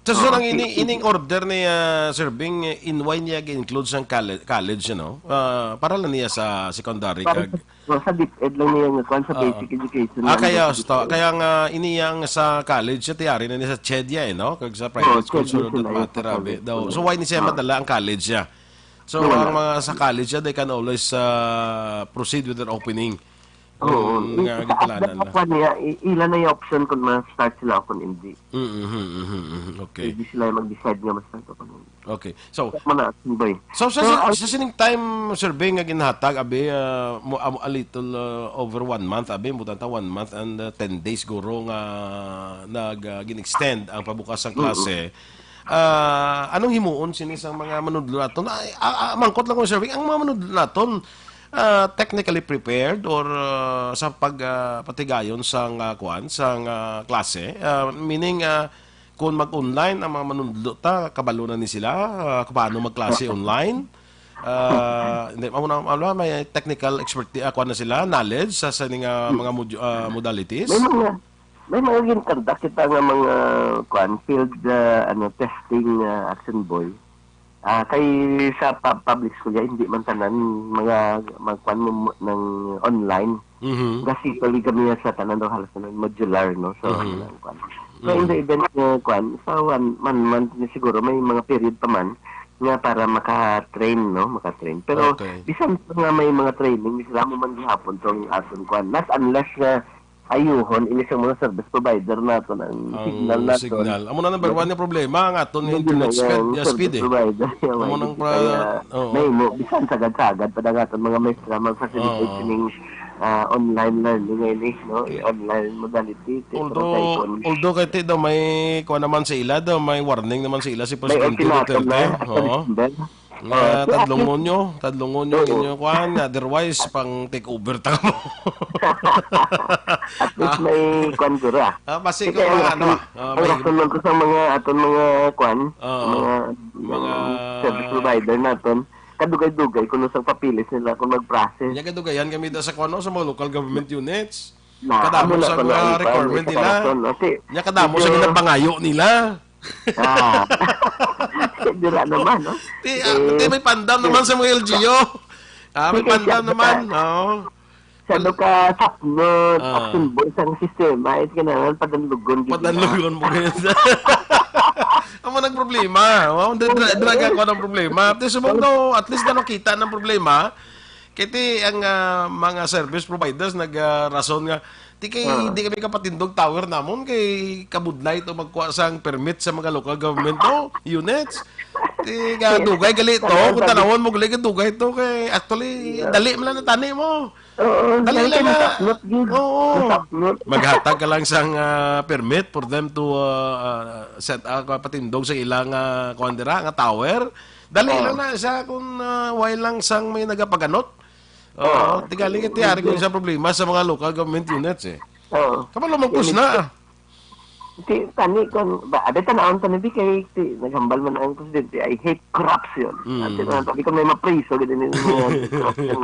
So, sir, Oo, ang si-, ini-, ining order ni, ah, Sir Bing, eh, in why niya gi-include sang colle-, college, ano? Ah, para lang niya sa secondary Para kag sa So, sa DepEd lang niya nga kuwan sa Oo. basic education Ah, lang kaya, sa sto-, DepEd. Kaya nga, ini yang sa college, siya tiyari na ni sa CHED ya, eh, no? Kag sa private Oo, school, CHED so, yun don't sila, yung matter, sa abi. private Daw, school. So, why ni siya Ah. madala ang college ya? So, Wala. Ang mga sa college ya, they can always, ah, proceed with their opening. Oo. Kung nga I-, gitalanan sa na. Kuwan niya, i-, ila na yung option kung ma-start sila o kung hindi. Mm, mhm, mhm, mhm. Okay. Hindi sila mag-decide nga ma-start o kung hindi. Okay. So, Sa mga action, boy. So, sa, So, sa, ang sa sining time, Sir Bing, nga ginhatag, abi, ah, mo, amo, a little, ah, over one month, abi, mo tanta one month and, ah, ten days, guro, nga nag, ah, gin-extend ang pabukas sang Mm-mm. klase. Ah, anong himuon sini sa mga manudlo naton? Ay, ah, ah, mangkot lang ko, Sir Bing, ang mga manudlo naton, ah, technically prepared or, ah, sa pag, ah, patigayon sang, ah, kuwan, sang, ah, klase? Ah, meaning, ah, Kung mag-online ang mga manunodlo ta, kabalo na ni sila, ah, kung paano magklase online. Ah, hindi, amo na, ano, may technical experti-, ah, kuwan na sila, knowledge sa, sa ning, ah, mga modu-, ah, modalities. May mga, May mga ginkondak kita nga mga, kuan, field, ah, ano, testing, ah, Action Boy. Ah, kay sa pub-, public school, ya, hindi man tanan mga, mga kuan mo, mo, ng online. Mhm. Kasi tuloy kami sa tanan daw, halos tanan modular, no? So, Mhm. ano lang, kuan. So, in the Mhm. event nga, kuan, sa one, one month na siguro, may mga period pa man nga para maka-train, no? Maka-train. Pero, Okay. bisan pa nga may mga training, sila mo man gihapon tong aton, kuan. Not unless nga ayuhon, ini sa mga service provider nato, ang Ang signal nato. signal. Amo na number one nga problema, ang aton Yun internet na speed, yan, uh, speed, service eh. provider. Yung Amo may nang dito pra-, kaya oo. may mo, bisan sagad-sagad pa na nga itong mga maestra mag-facilitate Oo. sining, ah, online learning ngayon, eh, no? Okay. Online modality, ti, Although, pero sa iPhone. although kay ti daw may kuha naman sa ila, daw may warning naman sa ila si May Presidente ultimatum Duterte. na, Oo. President. Nga Ah, si tadlongon Aki nyo, tadlongon nyo ang Oo. inyo kuan, otherwise, pang take over ta mo. At least may kuan guro, ah. Ah, basi Kasi ko ang mga, rason, ano, ah, ang may rason lang ko sa mga aton mga kuan, Oo. mga, Mga mga service provider naton, kadugay-dugay kuno sa papilis nila kung mag-process. Nya kadugayan kami da sa kuno sa mga local government units. Na, Kadamo amo na sa kuno mga ang kuan, requirement may nila. Rason, no? Kasi Nya kadamo medyo sa ginapangayo nila. Ah. Dira naman, no? Ti, ah, Eh, ti may pandam naman sa mga L G U. Ah, may Sige, pandam siya, naman, siya. Oo. Siya do ka sapnot, Ah. action boy sang sistema, is kinahanglan padanlugon gid nila. Padanlugon mo gid. Amo nang problema. Oh, dra-, dra-, dra-, ka ng problema. Ti subong daw, at least na nakita ng problema. Kay ti ang, ah, mga service providers nag, ah, rason nga, "Ti kay Ah. di kami kapatindog tower namon kay kabudlay to magkuha sang permit sa mga local government to, units." Ti nga Yes. dugay gali to, Talaga. kung tanawon mo gali, dugay to kay actually, Yeah. dali man lang natani mo. Oo, Dali dali lang kay na. masapnot gid. Oo. Masapnot. Maghatag ka lang sang, ah, permit for them to, ah, ah, set, ah, patindog sa ilang, ah, kuwan dira, nga tower. Dali Oo. lang na siya kung, ah, way lang sang may nagapaganot. Oo, Oo. tigaling iti ari ko Medyo isang problema sa mga local government units, eh. Oo. Kabalo, magpus Medyo na. Ti, tani, kon, ba, abi, tan-awon tani, bi, kay, ti, naghambal man ang presidente, "I hate corruption." Mm. Ati, ah, sabi ko, may mapriso, gid ni mga corruption.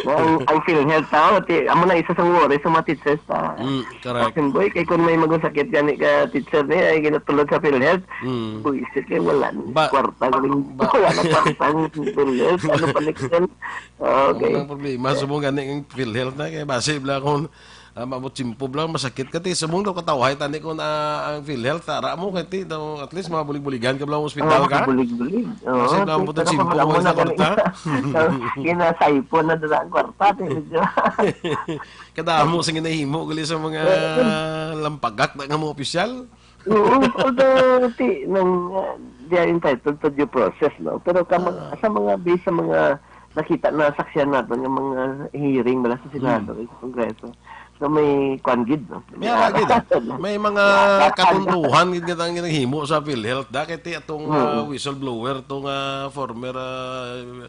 Na ang, ang PhilHealth, tao, ti, amo na isa sang worry sa mga teachers, ta. Mm, correct. Action boy, kay kung may magusakit gani ka teacher ni, ay ginatulod sa PhilHealth, Mm. buisit kay wala ni Ba-, kwarta, galing, ba-, wala na kwarta ang PhilHealth, ano pa next yan? Okay. Ang problema, subong gani ang PhilHealth na, kay basi bla kung, ah, maabot tiyempo bla, masakit ka, ti, subong daw katawhay tani kung, ah, ang PhilHealth, tara mo, kay ti, daw, at least, mabulig-buligan ka bla, hospital Oo, ka. Bulig-bulig. Oo, Kasi ti, daw, buta pero tiyempo, pag wala mo na sa kwarta. Ginasaipon na dala ang kwarta, ti, medyo. Kadamo sa ginahimo, gali sa mga Eh, lampagak na nga mga opisyal. Oo, although, ti, nang, uh, they are entitled to due process, no? Pero ka-, Ah. sa mga, based sa mga nakita, nasaksihan naton nga mga hearing bala sa Senado, Hmm. sa Kongreso, so may kwan gid, no? May May ara gid, ah. ara. May mga May ara. katunduhan gid nga tang ginahimo sa PhilHealth, da, kay ti atong, ah, Mm. whistleblower, tong, ah, former, ah,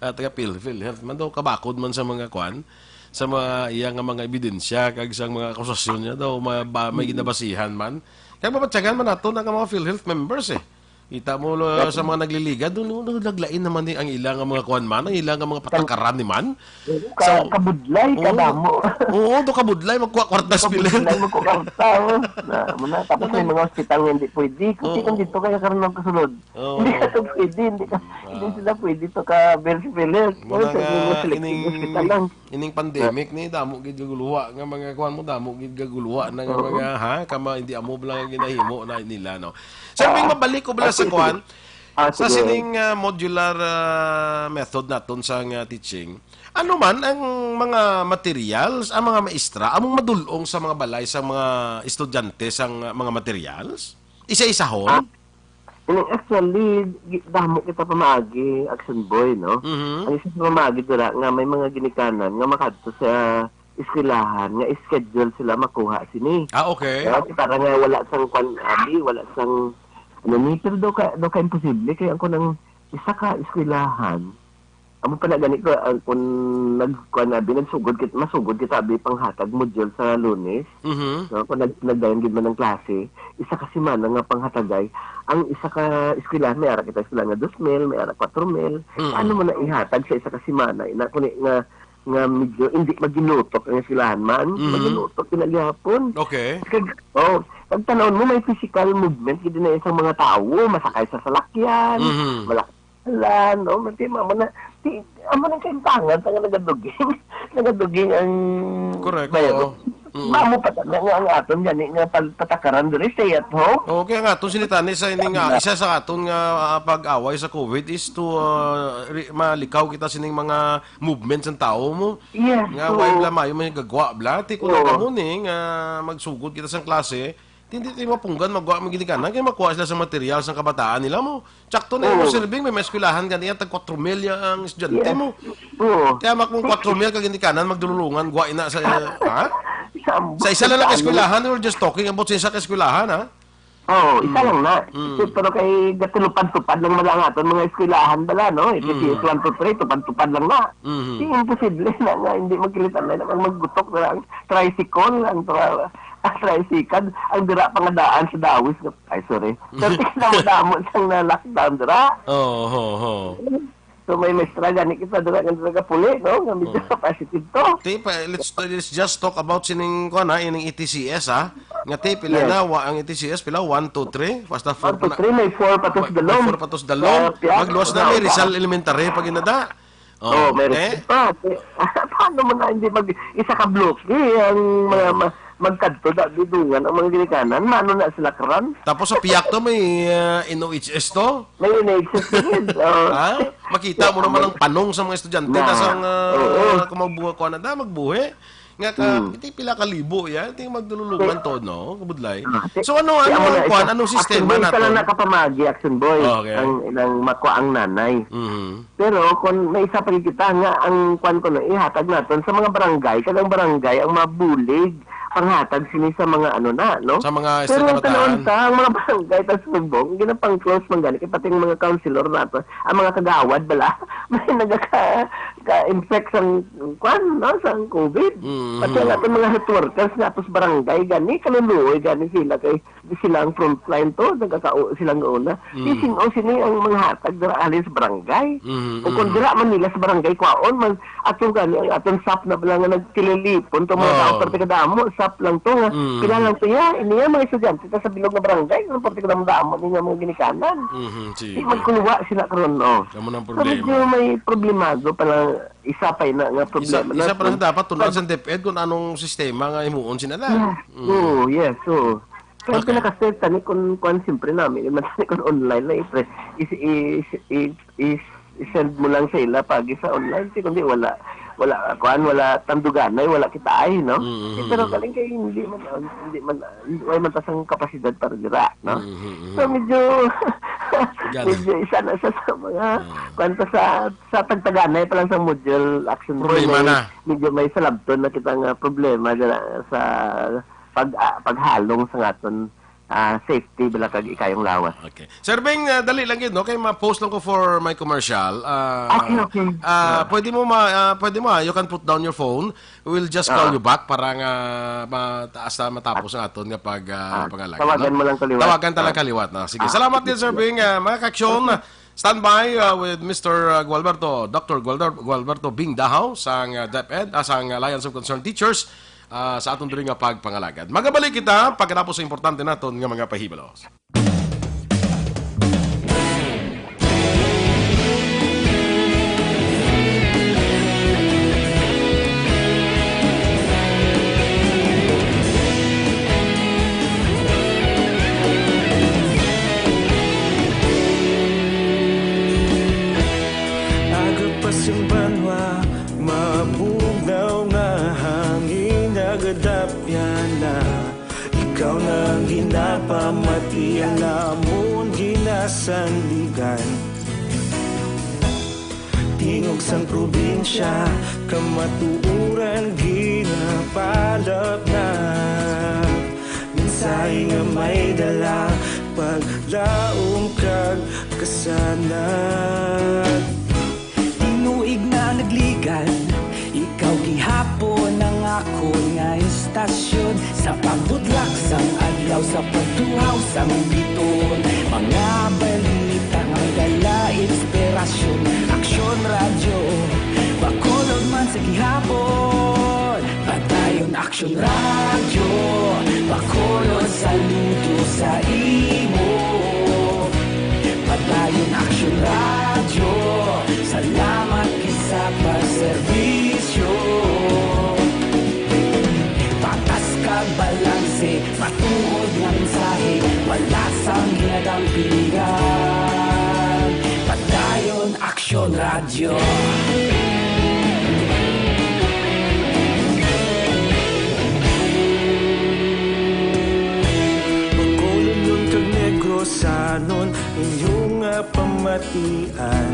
ah, taga Phil-, PhilHealth man daw, kabakod man sa mga kwan, sa mga iya nga mga ebidensya, kag sa mga akusasyon niya daw, ma-, ba-, may Mm. ginabasihan man. Kaya mabatyagan man nato na nga mga PhilHealth members, eh. Kita mo, lo, Right. sa mga nagliligad, doon, doon, naglain naman ni ang ila nga mga kuwan man, ang ila nga mga Kan-, patakaran ni man. Ka-, So, kabudlay, oo, kadamo. oo, do kabudlay, magkuha kwarta sa PhilHealth. Kabudlay, magkuha kwarta, oh. Na, muna, tapos may Ano? mga ospital nga hindi pwede. Kasi Oo. kung dito kaya karon ang kasunod, Oo. hindi ka to pwede, hindi ka, Ah. hindi sila pwede to ka-bill sa PhilHealth. Muna Kasi nga, may mga selected ining hospital lang. Ining pandemic ni, damo gid gaguluha nga mga kuwan mo, damo gid gaguluha na nga Oo. mga, ha, kama hindi amo bala nga ginahimo na nila, no? So, Ah, ming mabalik ko bala ah, sa sige, kuwan, sige. Ah, sa sige. sining, ah, modular, ah, method naton sa nga teaching, ano man ang mga materials, ang mga maestra, among madulong sa mga balay sa mga estudyante sa mga materials? Isa-isahon? Ah, Ini actually, gi-, damo kita pamaagi, Action Boy, no? Mhm. Ang isa sa pamaagi dira nga may mga ginikanan nga makadto sa eskwelahan nga schedule sila makuha sini. Ah, okay. Kaya para nga wala sang kwan, abi, wala sang, ano ni, pero daw ka, daw ka imposible. Kaya ang kunang isa ka eskwelahan, Amo pa na gani ko, ang kun nag-, kuwan na, bi-, nagsugod kit-, masugod kita, bi, panghatag module sa Lunes. Mhm. No, kung nag-, nagdayon gid man ang klase, isa ka semana nga panghatagay, ang isa ka eskwelahan, may ara kita eskwelahan nga dos mil, may ara kwatro mil. Mm. Ano man na ihatag sa isa ka semana? Ina, kuni nga, nga medyo hindi maginutok ang eskwelahan man, Mhm. maginutok kinagihapon. Okay. Kag, oh, pag tanawon mo, may physical movement gid na isang mga tawo, masakay sa salakyan, Mhm. malakalan, no? Mati, amo na, ti, amo nang kaintangan sa nga nagaduging. Nagaduging ang Correct, bayad. Oo. Mm. Mamo pa ta-, nga, nga ang aton gani nga pal-, patakaran diri, stay at home. Oo, kaya nga, aton sinitani sa ining, ah, isa sa aton nga, ah, pag-away sa covid is to, ah, re-, malikaw kita sining mga movement sang tawo mo. Yes, Nga, oo. Why bala mayo may gagwa bala? Ti kung Oo. Nagamo ni nga magsugod kita sang klase, ti hindi ti mapunggan magwa mo ginikanan kay makuha sila sa material sang kabataan nila mo. Tsakto na imo Oo. Serving, may mga eskwelahan ganiya, tag kwatro mil ya ang estudyante Yes. mo. Oo. Kaya mak mong kwatro mil ka ginikanan, magdululungan, gwa ina sa, ha? Sa Sa isa lang ang saan? Eskwelahan, we're just talking about sa isa ka eskwelahan, ha? Oo, isa Mm. lang na. Mm. Kasi pero kay gatulupad-tupad lang man ang aton mga eskwelahan bala, no? If it is Mm. one to three, tupad-tupad lang na. Mhm. Di imposible na nga, hindi magkilitan na, ang maggutok na lang. Tricycle, ang tra-, ang tricycle, ang dira pa nga daan sa Dawis. Ay, sorry. Pero tingnan mo, damo sang na-lockdown dira. Oo, ho, ho. So, may mestra gani kita dira nga nagapuli, no? Nga medyo Oo. Positive to. Ti, pa, let's, let's just talk about sining, kuwan, ha, ining E T C S, ha? Nga ti, pila Yes. na, wa, ang E T C S, pila? One, two, three? Basta four One, two, pa na. Three, may four pa to sa May, dalom. May four pa to sa dalom. Sa piyak, Magluwas na, sa may Rizal Elementary, pag inada. Oh, Oh, may eh? Rizal pa. Paano man na hindi mag-, isa ka bloke, ang mga Oh. ma-, magkadto da, didungan ang mga ginikanan? Mano na sila karon? Tapos sa piyak to, may, ah, N O H S to? May N O H S din. Oh. Ha? Makita mo naman ang panong sa mga estudyante Na. na sang, ah, Oo. Kung magbuha ko na da, magbuhi. Nga ka, Hmm. iti pila ka libo yan, iti magdululungan to, no? Kabudlay. Ah, ti-, So, ano, ti-, ano amo ang na, kwan? Isa, Anong sistema Action Boy, isa lang nato? Nakapamagi, Action Boy. Okay. Ang, ang makwa ang nanay. Mhm. Pero kung may isa pa kita nga ang kwan ko na ihatag naton sa mga barangay, kag ang barangay ang mabulig panghatag sini sa mga ano na, no? Sa mga Pero estudyante. Tanawon ta, ang mga barangay ta subong, ginapang-close man gani, kay pati ang mga councilor nato, ang mga kagawad bala, may nagaka-, ka-infect sang kwan, no, sang covid. Mhm. Pati ang aton mga health workers nga atos barangay gani, kaluluoy gani sila kay sila ang frontline to, nagakao sila nga una. Di Mm. Sin-o sini ang manghatag dira halin sa barangay? Mm, O kung mm. Dira man nila sa barangay, kwaon man, ato gani ang aton sap na bala nga nagkililipon to mga Oh. Tao, parte kadamo, sap lang to nga, Mm. Pila lang to ya, iniya mga estudyante ta sa bilog nga barangay, ang parte kadamo-damo ni nga mga ginikanan. Mhm, sige. Di magkuluwa sila karon, oh. Amo nang So, medyo problema. May problemado pa lang, isa pa ina nga Isa, problema na isa pa lang to. Dapat tun-an Pag sa DepEd kung anong sistema nga himuon sila na. Yeah. Mm. Oo, yes, oo. Kaya Okay. Pinaka-safe tani kung, kung siyempre namin, naman tani kung online na, i-, i-, i-, i-, i-send mo lang sa ila pagi sa online, si kundi wala, wala, kuan, wala tanduganay, wala kita ay, no? Mm, mm, Pero mm. Galing kay hindi man, hindi man, wala man ta sang kapasidad para dira, no? Mm, mm, mm. So, medyo, Galing. Medyo isa na sa, sa mga, Ah. Kuan pa sa, sa pagtaganay pa lang sa module action Problema Board, na. Medyo may salabton na kita nga problema dira sa pag, ah, paghalong sa aton, ah, safety bala kag ikayong lawas. Okay. Sir Bing, ah, dali lang gid, no? Kay ma-post lang ko for my commercial. Ah, Okay, okay. Ah, Yeah. Pwede mo ma-, ah, pwede mo, ah, you can put down your phone. We'll just call Ah. you back para nga mataas na matapos ang aton nga pag, ah, Ah, pangalaga, tawagan no? Mo lang kaliwat. Tawagan ta lang Ah. Kaliwat na. Sige. Ah, Salamat din, Sir Bing. Ah, mga kaksyon, Okay. Stand by, uh, with Mister, uh, Gualberto, Doctor Gualder-, Gualberto Bing Dahaw sang, uh, DepEd, ah, sang Alliance of Concerned Teachers, ah, sa aton diri nga pagpangalagad. Magabalik kita pagkatapos sa importante naton nga mga pahibalo. Aga pa sing banwa, mabugnaw nga hangin, nagadapyan na. Ikaw na ang ginapamati, ang amon ginasandigan. Tingog sang probinsya, kamatuoran ginapalapnap. Mensahe nga may dala, paglaom kag kasanag. Tinuig na nagligan, ikaw gihapon ang akon nga istasyon. Sa pagbudlak sang adlaw, sa pagtuhaw sang biton, mga balita nga may dala inspirasyon. Aksyon Radyo, Bacolod man Sa gihapon, Padayon Action Radio, Bacolod, saludo sa imo. Padayon Action Radio, salamat gid sa pagserbisyo. Patas kag balanse, matuod nga mensahe, wala sang ginadampigan. Padayon Action Radio. Bacolodnon kag Negrosanon, inyo nga pamatian.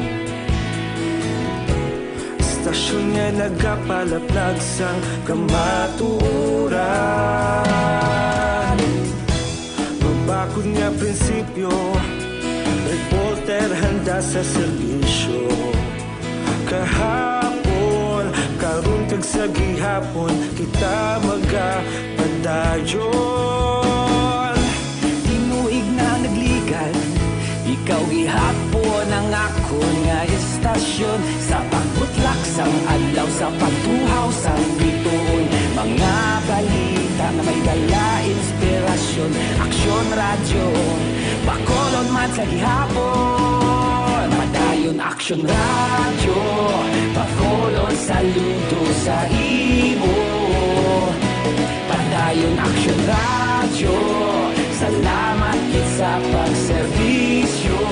Istasyon nga nagapalaplag sang kamatuoran. Mabakod nga prinsipyo, reporter handa sa serbisyo. Kahapon, karon kag sa gihapon, kita magapadayon. Tinuig na nagligad, ikaw gihapon ang akon nga istasyon. Sa pagbutlak sang adlaw, sa pagtuhaw sang bituon, mga balita nga may dala inspirasyon. Aksyon Radyo, Bacolod man sa gihapon. Padayon Aksyon Radyo, Bacolod, saludo sa imo. Padayon Aksyon Radyo, salamat gid sa pagserbisyo.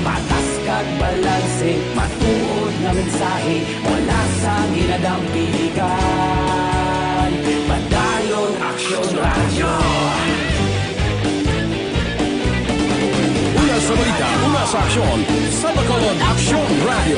Patas kag balanse, matuod nga mensahe, wala sang ginadampigan. Padayon Aksyon Radyo. Una sa balita, una sa aksyon, sa Bacolod Aksyon Radyo.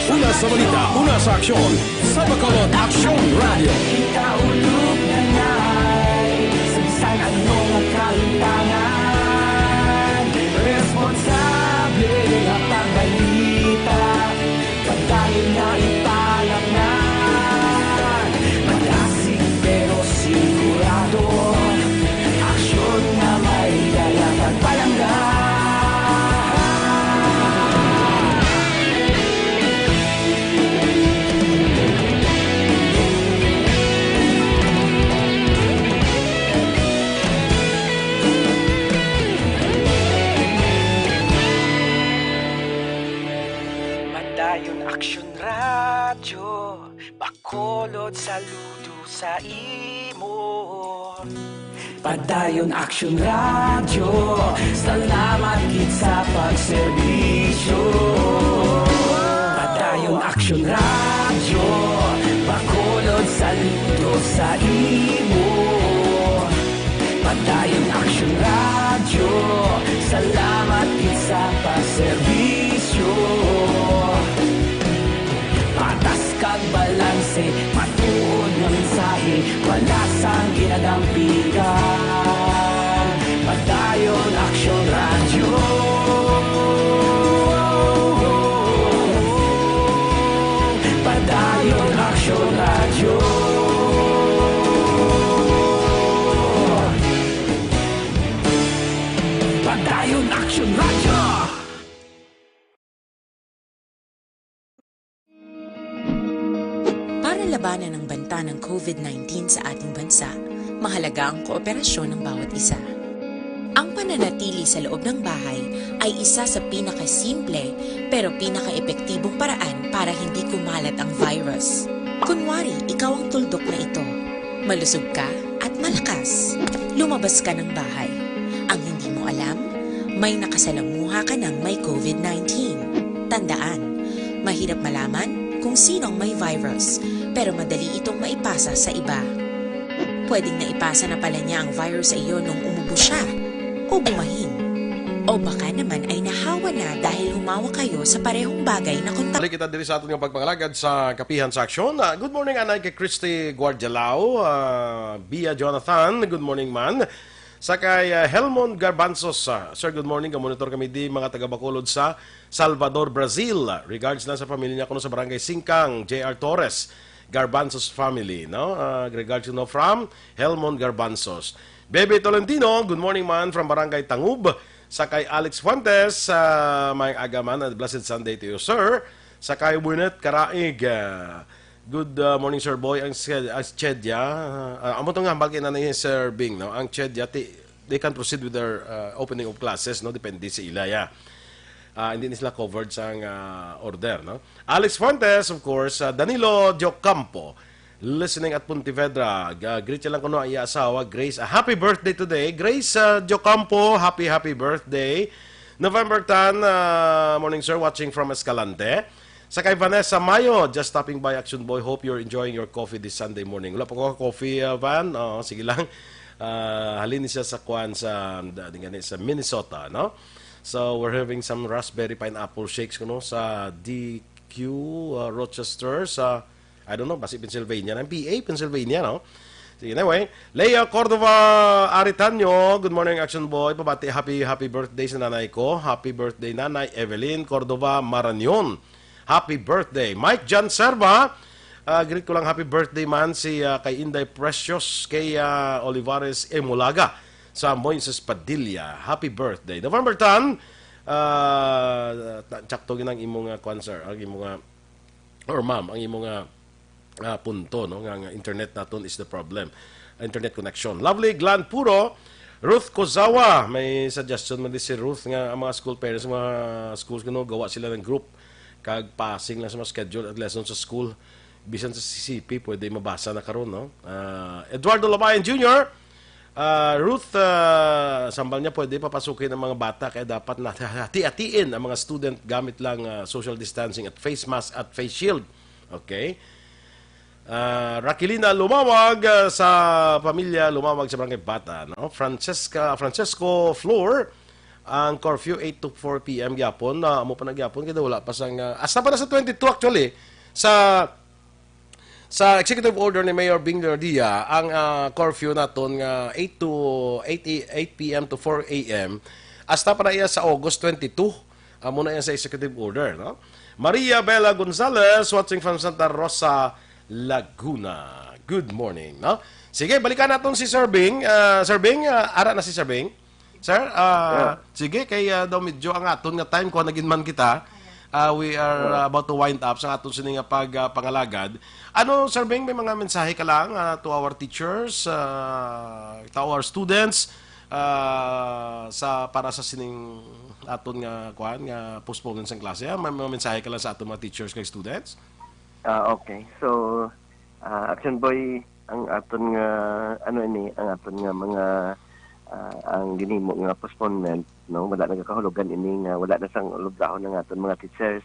Una sa balita, una sa aksyon, sa Bacolod Aksyon Radyo. Kita ulog na nay, sa bisan ano nga kalimtangan, responsable nga pagbalita. Padayon na ipalamnan, madasig pero sigurado, aksyon nga may dala kag palangga. Padayon Aksyon Radyo, Bacolod, saludo sa imo. Padayon Aksyon Radyo, salamat gid sa pagserbisyo. Padayon Aksyon Radyo, Bacolod, saludo sa imo. Padayon Aksyon Radyo, salamat gid sa pagserbisyo. Patas kag balanse, matuod nga mensahe, wala sang ginadampigan. Padayon Aksyon Radyo. Padayon Aksyon Radyo. Padayon Aksyon Radyo. Para labanan ang banta ng COVID nineteen sa ating bansa, mahalaga ang kooperasyon ng bawat isa. Ang pananatili sa loob ng bahay ay isa sa pinakasimple pero pinakaepektibong paraan para hindi kumalat ang virus. Kunwari, ikaw ang tuldok na ito. Malusog ka at malakas. Lumabas ka ng bahay. Ang hindi mo alam, may nakasalamuha ka ng may COVID nineteen. Tandaan, mahirap malaman kung sino ang may virus, pero madali itong maipasa sa iba. Pwedeng naipasa na pala niya ang virus sa iyo nung umubo siya, o bumahin, o baka naman ay nahawa na dahil humawak kayo sa parehong bagay na kontak. Balik kita diri sa aton nga pagpangalagad sa Kapihan sa Aksyon. Ah, good morning, anay kay Christy Guardialao, ah, Bia Jonathan, good morning man. Sa kay, ah, Helmon Garbanzos, ah, "Sir, good morning. Gamonitor kami di mga taga Bacolod sa Salvador, Brazil. Regards lang sa pamilya niya kuno sa Barangay Singkang, J R Torres, Garbanzos family," no? Ah, regards, you know, from Helmon Garbanzos. Bebe Tolentino, "Good morning man from Barangay Tangub. Sa kay Alex Fuentes, ah, may aga man, and blessed Sunday to you, sir. Sa kay Winnet Karaig, ah, good, ah, morning, Sir Boy. Ang, s- ang Chedya, ah, amo to nga hambal kay Nanay Sir Bing, no? Ang Chedya, ti, they can proceed with their, ah, opening of classes, no? Depende sa ila, ya. Ah, hindi na sila covered sa, ah, order, no? Alex Fuentes, of course, ah, Danilo Diocampo, listening at Pontevedra. Ga-, greet niya lang kuno ang iya asawa, Grace. A happy birthday today. Grace, ah, Diocampo, happy, happy birthday. November ten, ah, morning, sir, watching from Escalante. Sa kay Vanessa Mayo, just stopping by, Action Boy. Hope you're enjoying your coffee this Sunday morning. Wala pa ko coffee, ah, Van. Oo, sige lang. Ah, halin siya sa kwan sa, da-, di gani, sa Minnesota, no? So, we're having some raspberry pineapple shakes, kuno, sa D Q, ah, Rochester, sa, I don't know, basi Pennsylvania na, P A, Pennsylvania, no? Sige, anyway, Lea Cordova Aritanyo, good morning, Action Boy. Pabati, happy, happy birthday sa nanay ko. Happy birthday, Nanay Evelyn Cordova Marañon. Happy birthday. Mike John Serva, ah, greet ko lang, happy birthday man si, ah, kay Inday Precious, kay, ah, Olivares Emulaga sa Moises Padilla. Happy birthday. November ten, ah, ta-, tsakto gid ang imong, ah, kwan, sir, ang imong, ah, or ma'am, ang imong, ah, ah, punto, no, nga, nga internet naton is the problem. Internet connection. Lovely Glenn Puro, Ruth Kozawa, may suggestion man di si Ruth nga ang mga school parents, mga schools, kuno, gawa sila ng group kag passing lang sa mga schedule at lesson sa school. Bisan sa C C P, pwede mabasa na karon, no? Ah, Eduardo Labayan Junior, ah, Ruth, ah, sambal niya, pwede papasukin ang mga bata, kaya dapat na hati-hatiin ang mga student gamit lang, ah, social distancing at face mask at face shield. Okay? Ah, Raquelina Lumawag, ah, sa pamilya Lumawag sa Barangay Bata, no? Francesca, Francisco Flor, ang curfew eight to four P M gyapon, na amo pa na gyapon, kaya wala pa sang, ah, hasta pa na sa twenty-two actually, sa, sa executive order ni Mayor Bing Lodia, ang, ah, curfew naton nga eight to eight, eight P M to four A M, hasta pa na iya sa August twenty-two. Amo na yan sa executive order, no? Maria Bella Gonzalez, watching from Santa Rosa, Laguna. Good morning, no? Sige, balikan naton si Sir Bing. Ah, Sir Bing, ah, ara na si Sir Bing. Sir, ah, Yeah. Sige, kay, ah, daw medyo ang aton nga time, kuha na gid man kita. Ah, we are, ah, about to wind up sa aton sini nga pag, ah, pangalagad. Ano, Sir Bing, may mga mensahe ka lang, ah, to our teachers, ah, to our students, ah, sa, para sa sining aton nga, kuan, nga postponement sang klase, ah? May mga mensahe ka lang sa aton mga teachers kag students? Ah, okay. So, ah, Action Boy, ang aton nga, ano ini, ang aton nga mga, ah, ang ginhimo nga postponement, no? Wala nagakahulugan ini nga wala na sang ulubrahon ang aton mga teachers,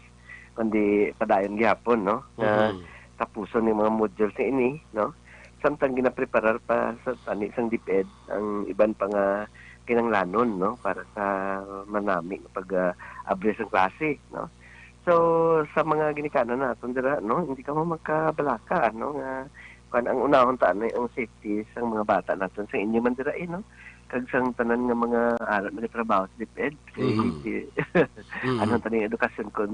kundi padayon gihapon, no? Nga Mhm. tapuson ni mga modules nga ini, no? Samtang ginapreparar pa sa tani sang DepEd ang iban pa nga kinahanglanon, no? Para sa manami nga pag, ah, abri sang klase, no? So, sa mga ginikanan naton dira, no, hindi kamo magkabalaka, no, nga, kwan, ang unahon ta anay ang safety sang mga bata naton, sa inyo man dira, eh, no, kag sang tanan nga mga ara nagatrabaho sa DepEd, kay Mhm. si, Mhm. ano, taning edukasyon kon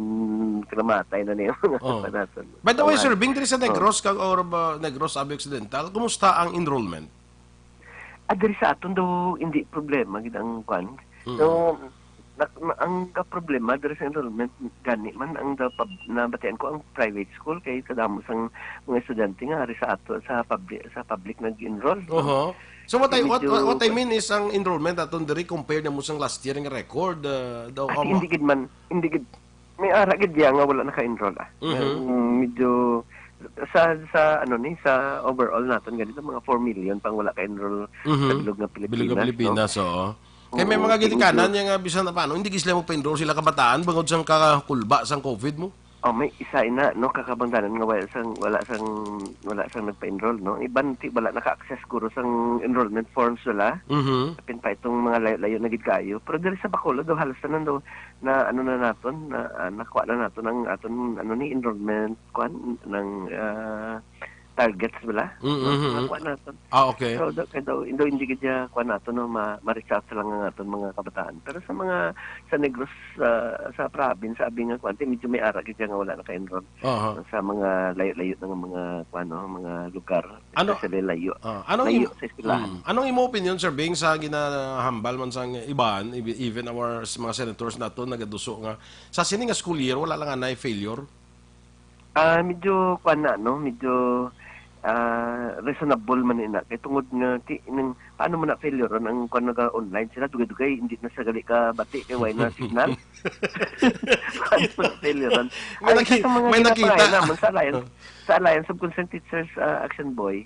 kinamatay na niya mga Oh. bata naton. By the way, Awan. Sir Bing, diri sa Oh. Negros, kag, or ba, Negros, Abe Occidental, kumusta ang enrollment? Ah, diri sa aton daw, hindi problema gid ang kwan. Mm. So, na, na, ang ka problema diri sa enrollment, gani man ang daw pab-, nabatian ko ang private school kay kadamo sang mga estudyante nga ari sa ato, sa public, sa public nag-enroll, no? Oho. So what I, what, Medyo what, what I mean is ang enrollment aton diri compared na mo sang last year nga record, uh, daw, At um, hindi gid man, hindi gid, may ara gid diya nga wala naka-enroll, ah. Mhm. Mm, medyo sa, sa ano ni, sa overall naton ganito, mga four million pang wala ka-enroll Mhm. sa bilog nga Bilog nga Pilipinas, no? Pilipinas, oo. Kay may Oo, mga medyo ginikanan niya nga bisan na paano, hindi gid sila magpa-enroll sila kabataan bangod sang kakulba sang COVID mo. Oh, may isa ina, no, kakabangdanan nga wala sang, wala sang, wala sang nagpa-enroll, no? Iban ti wala naka-access guro sang enrollment forms wala. Mhm. Apin pa itong mga layo-layo na gid kayo. Pero diri sa Bacolod daw halos tanan daw na ano na naton, na, ah, nakuha na naton ang aton, ano ni, enrollment, kwan, ng, ah, targets bala. Mm, mm, Mga mm. kuan naton. Ah, okay. So, do, kay daw, daw hindi gid siya kuan naton, no, ma, ma-reach out lang ang aton mga kabataan. Pero sa mga, sa Negros, sa, sa province, sabi nga kuan, medyo may ara gid siya nga wala naka-enroll Aha. sa mga layo-layo nga mga kuan, no, mga lugar, Ano, especially layo. ah, anong Layo im-, sa eskwelahan. mm, anong imo opinion, Sir Bing, sa ginahambal man sang iban, ev-, even our s-, mga senators nato nagaduso nga sa sini nga school year wala lang anay failure? Ah, medyo kuan na, no? Medyo, ah, reasonable man ni na. Kay tungod nga, ti, nang, paano man na failure ron ang kuan, naga-online sila, dugay-dugay, hindi na sa gali ka bati kay way na signal. Paano man na failure ron? May Ay, naki-, sa mga may nakita. ginapangalan namon sa Alliance, sa Alliance of Concerned Teachers, ah, Action Boy,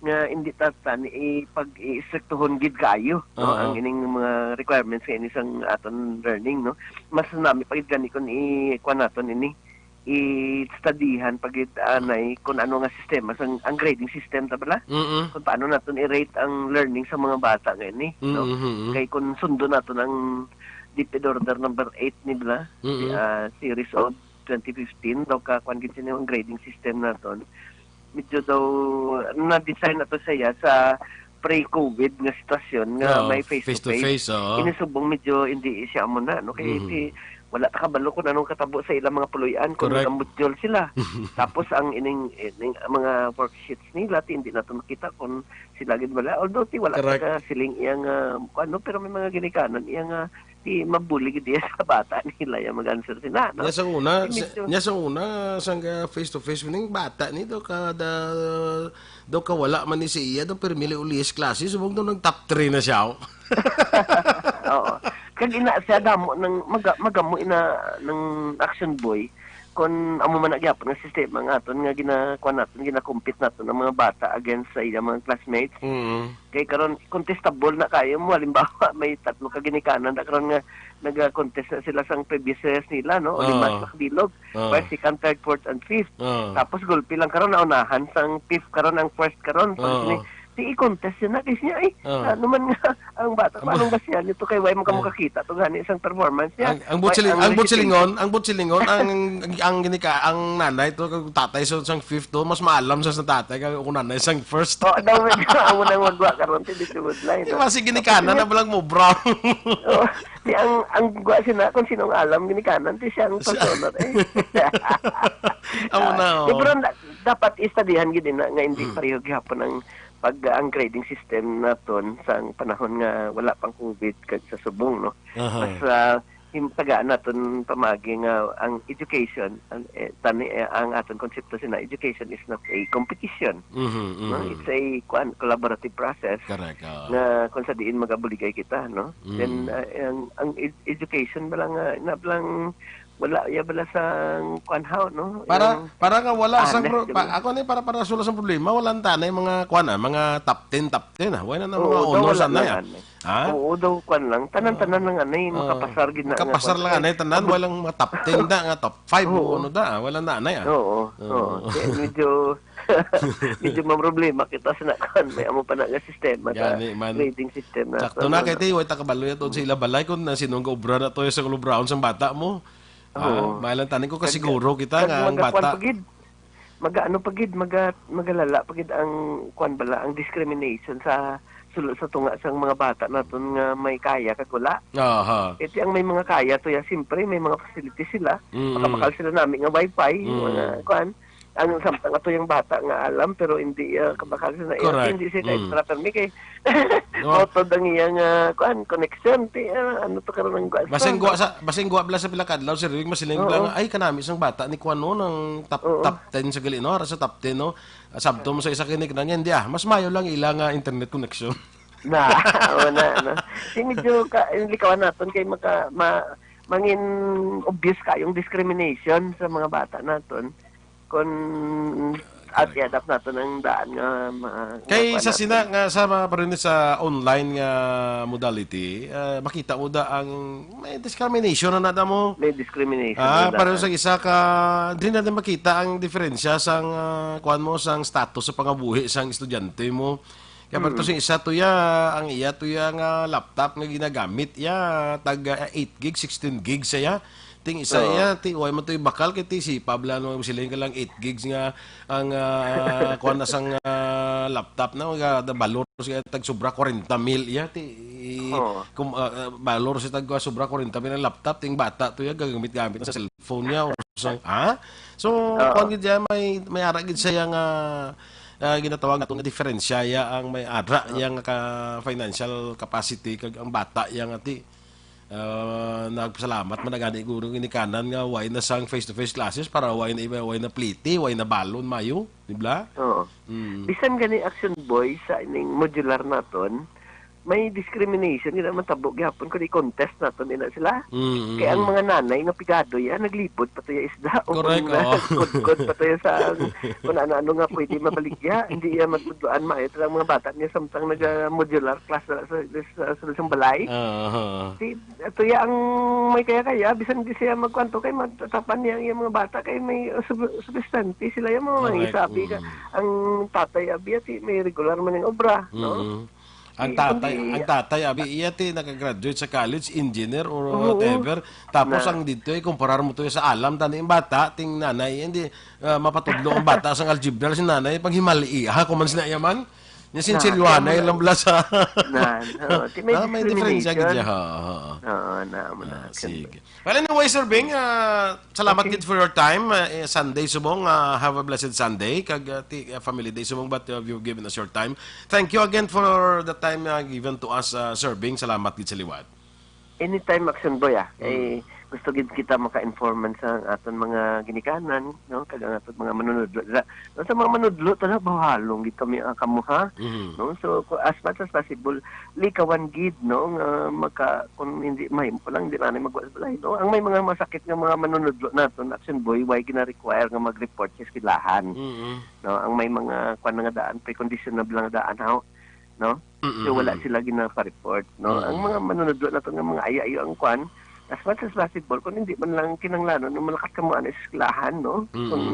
nga hindi ta, ta ni ipag-iistriktuhon gid kaayo, no, Oo. ang ining mga requirements nga ini sang aton learning, no. Mas nami pa gid gani kung i-, kuan naton ini, i-studyhan pa gid anay kung ano nga sistema sang, ang grading system ta bala. Mm-mm. Kung paano naton i-rate ang learning sa mga bata nga ini, no. Mm-hmm. Kay kung sundon naton ang DepEd Order number eight ni bala, Mm-mm. ah, series of twenty fifteen, daw ka, kuwan gid sini ang grading system naton. Medyo daw na-design na to siya sa pre-COVID nga sitwasyon nga Oo, may face to face. face-to-face, oo. Inisubong medyo hindi siya amo na, no? Kay Mhm. si, wala ta kabalo kung anong katabo sa ilang mga puloy-an, kung Correct. nag-module sila. Tapos ang ining, ining mga worksheets nila, ti, hindi nato makita kung sila gid wala. Although ti wala Correct. taga siling iyang, ah, ano, pero may mga ginikanan iyang, ah, ti mabuli gid iya sa bata nila, iyang mag-answer sila, no? Nya sa una, Ti sa, medyo nya sa una, sang, ah, face to face, ning bata ni daw ka, da, daw ka wala man ni si iya, daw pirmi li uli sa klase, subong daw nag top three na siya, oh. Oo. Kag ina siya, damo nang maga-, magamo ina ng Action Boy. Kung amo man na gyapon nga sistema nga aton nga ginakuha naton, gina-compete naton ang mga bata against sa iyang mga classmates. Mm. Kay karon, contestable na kayo mo. Halimbawa, may tatlo ka ginikanan na karon nga nag-contest na sila sang previous years nila, no? O lima Oo. sa kabilog. Oo. First, second, third, fourth, and fifth. Oo. Tapos, gulpi lang karon, naunahan sang fifth karon ang first karon. Tapos Oo. ni, di i-contest yun na, guys niya, eh. Oo. Ano man nga, ang bata, Ang bu- paano ba siya nito? Kay why mo ka Yeah. makakita to gani isang performance niya? Ang, ang Why, butsilin-, ang ang butsilin-, butsilingkon, ang butsilingkon, ang, ang, ang ginika-, ang nanay to, kag tatay sa, sang fifth to, mas maalam sa, sa tatay, kag kung nanay sang first. Oh, daw, medyo amo nang magwa karon, ti, di si Budlay, Di no? ba, si ginikanan na Tapos, balang mo, bro? Oh, di ang, ang gwa sina, kung sinong alam, ginikanan, ti siya ang Siya. Personal, eh. Amo na, Ah, di, oh. Pero na, dapat istadihan gid na nga hindi Mm. pareho gihapon ang pag, ang grading system naton sa panahon nga wala pang COVID kag sa subong, no? Aha. Mas, ah, him-, tagaan naton pamagi nga ang education, ang, eh, tani, eh, ang aton konsepto sina, education is not a competition, Mhm, no? mhm. It's a, kuan, collaborative process Correct, ah. nga kung sa diin magabuligay kita, no? Mm. Then, ah, ang, ang ed-, education ba lang, ah, na lang wala, ya bala sa kuan haw, no? Para, Yung para nga wala sang honest pro-, pa-, ka ba? Ako ni para, para sula sang problema, wala na tanay mga kuan, ah, mga top ten, top ten, ah. Wala na Oo, mga daw honors wala na na yan. yan, eh. Ha? Oo, daw kuan lang. Tanan-tanan Oo. lang anay, Oo. makapasar gid na nga Makapasar kuan. lang anay, tanan, Abot- walang mga top ten da, nga top five, Oo. o ano da, ah. Wala na anay, ah. Oo, Oo. oo. Kaya medyo, medyo mamroblema kita sa nakuan. May amo pa na nga sistema sa Gani man. grading system na. Sakto So, na, ano, kay ti, way ta kabalo yan tuod sa ila balay kung na sinong gaobra na to sa kulubraon sang bata mo. Ah, Oo. Maalam tanin ko Kag, kasiguro kita kag nga ang magakuan bata. pa gid. Maga-ano pa gid, maga-, magalala pa gid ang kuan bala, ang discrimination sa sulo sa tunga sang mga bata naton nga may kaya kag wala. Aha. Iti ang may mga kaya to ya, siyempre may mga facilities sila. Mm. Makabakal sila nami nga wifi, Mm. mga kuan. Ang samtang ato yung bata nga alam pero hindi, ah, kabakal sila, Correct. hindi siya Mm. ka-extra permi kay No. Mautod ang iyang, ah, kuan, connection. Ti, ah, ano to karon ang kuan? Basing gwa sa, basing gwa bala sa pila ka adlaw, Sir Rick, masiling Oo. lang, "Ay, kanami sang bata ni kuan, no, nang top, Oo. top ten sa gali, no? Ara sa top ten, no?" Ah, sabto mo sa isa kinik na niya, hindi, ah. Mas mayo lang ila nga internet connection. Na, oo na, no? Di medyo ka, yung likawan naton kay maka, ma, mangin obvious kayong discrimination sa mga bata naton. Kung at Correct. i-adapt naton ang daan nga ma-, Kay nga sa kuwan sina naton. nga sa mga pareho sa online nga modality, ah, makita mo da ang may discrimination na nada mo. May discrimination Ah, na pareho daan. sa isa ka, di na din makita ang diferensya sang, ah, kuwan mo, sang status sa pangabuhi sang estudyante mo. Kaya Mm. pagto sa isa to ya, ang iya to ya nga laptop nga ginagamit ya, tag, ah, eight gig, sixteen gig sa ya. Ting isa Oo. iya, ti, way man to'y bakal kay ti, si Pablo, ano, siling ka lang eight gigs nga ang, ah, kuwan na sang, ah, laptop na, nga, da, balor siya tag sobra kwarenta mil iya, ti, Oo. kum-, ah, ah, balor siya tag, ah, sobra kwarenta mil ang laptop, ting bata to iya, gagamit-gamit na sa cellphone niya or sa, ha? So, Oo. kuwan gid siya, may, may ara gid siya nga, ah, ginatawag nato nga diferensya iya ang may ara Oo. iya nga ka-, financial capacity kag ang bata iya nga ti, ah, nagpasalamat man na gani guro ginikanan nga way na sang face-to-face classes para way na iba, way na pliti, way na balon, mayo, di ba? Oo. Mm. Bisan gani, Action Boy, sa ining modular naton, may discrimination gid ang matabo gihapon kung i-contest naton ina sila. Mm, Kay ang mm. mga nanay nga pigado iya, naglibot pa to iya isda o Correct, kung oo. nagkudkod pa to iya sa kung ano-ano nga pwede mabaligya. Hindi iya matudloan maayo ang mga bata niya samtang naga-modular class na sa, sa, sa, sa balay. Oo. Si, ito ya ang may kaya-kaya, bisan di siya magkwanto kay matatapan niya ang iyang mga bata kay may sub-, substante sila yung mga Correct. isabi ka. Mm. Ang tatay abi, ati, may regular man yung obra, no? Mm. Ang Di, tatay, kundi ang tatay, abi, iya ti nakagraduate sa college, engineer or Oo. whatever. Tapos Na. ang dito, eh, kumparar mo to sa alam, tani yung bata, ting nanay, hindi, ah, mapatudlo ang bata sa algebra, si nanay, pag himali, ha, kuman sila yaman. Yung Na, sinsilwana, kaya mo ilang na- blasa. Na, oo, ti may Ah, may diferensya gid discrimination. siya, ha, ha, ha. Oo, na, mo na. Ah, Siyempre. sige. Well, anyway, Sir Bing, ah, salamat Okay. gid for your time. Ah, eh, Sunday subong, ah, have a blessed Sunday. Kag, ah, ti-, ah, family day subong, but, ah, you've given us your time. Thank you again for the time, ah, given to us, ah, Sir Bing. Salamat gid sa liwat. Anytime, Action Boy, ah. Mm. Eh, gusto gid kita maka-inform man sa aton mga ginikanan, no? Kag ang aton mga manunod. Sa mga manudlo, tala, bahalong gid kami, ah, kamo, ha? Mhm. No? So, ku-, as much as possible, likawan gid, no? Nga maka-, kung hindi, mahimo pa lang, hindi na ni magwa sa balay, no? Ang may mga masakit nga mga manunudlo naton, Action Boy, why gina-require nga mag-report sa eskwelahan? Mhm. No? Ang may mga, kwan na nga daan, precondisyon na lang daan, ha? No? Mm, So, wala mm. sila ginapareport, no? Ang Mm. mga manunudlo naton nga mga ayo-ayo ang kwan, as much as possible, kung hindi man lang kinanglanon, malakat ka mo, ano, sa eskwelahan, no? Mm. Kung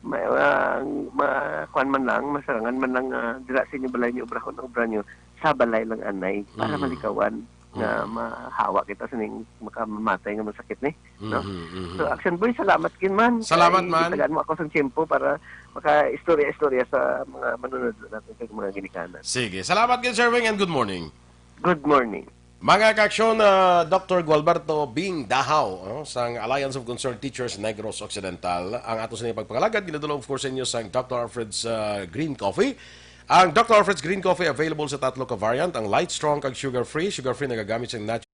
ma-, ah, ma-, kwan man lang, masarangan man lang, ah, dira sa inyo balay niyo, obrahon ang obra niyo, sa balay lang, anay, para Mm. malikawan nga Mm. mahawa kita sa ning makamamatay nga masakit ni, no? Mhm, mhm. So, Action Boy, salamat gid man. Salamat Kay man. gitagaan mo ako sa tiyempo para maka-istorya-istorya sa mga manunod natin sa mga ginikanan. Sige. Salamat gid, Sir Wing, and good morning. Good morning. Mga kaaksyon, ah, Doctor Gualberto Bing Dahaw, oh, sang Alliance of Concerned Teachers Negros Occidental. Ang ato sa pagpangalagad, ginadala, of course, sa inyo sang Doctor Alfred's, ah, Green Coffee. Ang Doctor Alfred's Green Coffee available sa tatlo ka variant, ang light, strong, kag sugar-free. Sugar-free nagagamit sa natural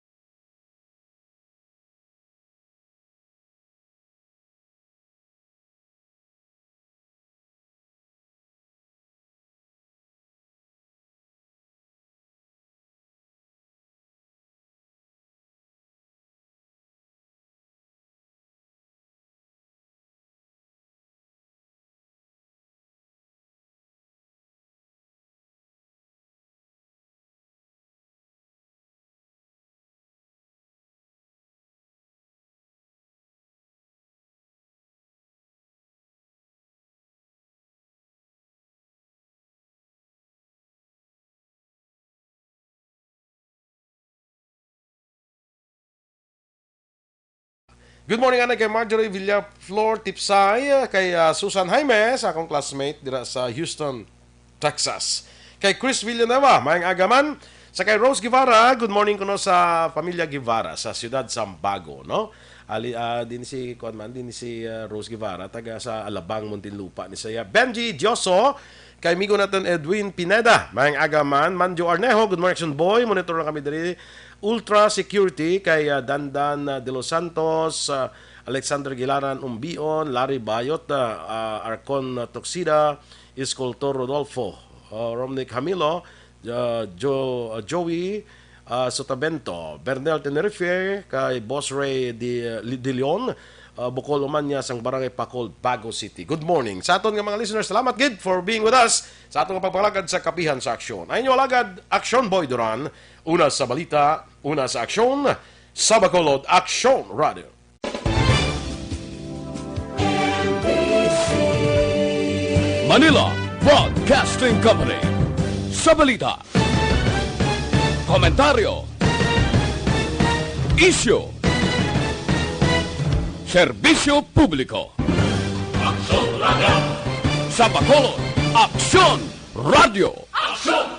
Good morning, anay kay Marjorie Villaflor Tipsay, kay, ah, Susan Jaime, sa akong classmate dira sa Houston, Texas. Kay Chris Villanueva, maayong aga man. Sa kay Rose Guevara, good morning kuno sa pamilya Guevara sa siyudad Sambago, no? Ali, ah, din si, kuwan man, din si, ah, Rose Guevara, taga sa Alabang, Muntinlupa ni saya. Benji Dioso, kay amigo natin Edwin Pineda, maayong aga man. Manjo Arnejo, good morning, Action Boy. Monitor lang kami diri. Ultra Security, kay, ah, Dandan, ah, De Los Santos, ah, Alexander Gilaran Umbion, Larry Bayot, ah, ah, Arcon, ah, Toxida, Escultor Rodolfo, ah, Romnick Hamilo, ah, Jo-, ah, Joey, ah, Sotavento, Bernel Tenerife, kay Boss Ray De, De Leon, ah, Bukol Umanya sang Barangay Pacol, Bago City. Good morning. Sa aton nga mga listeners, salamat gid for being with us sa aton nga pagpangalagad sa Kapihan sa Aksyon. Ang inyo alagad, Action Boy Duran, una sa balita, una sa aksyon, sa Bacolod, Aksyon Radio. Manila Broadcasting Company. Sa balita, komentaryo, isyu, Serbisyo Publiko. Aksyon Radio. Sa Bacolod, Aksyon Radio. Aksyon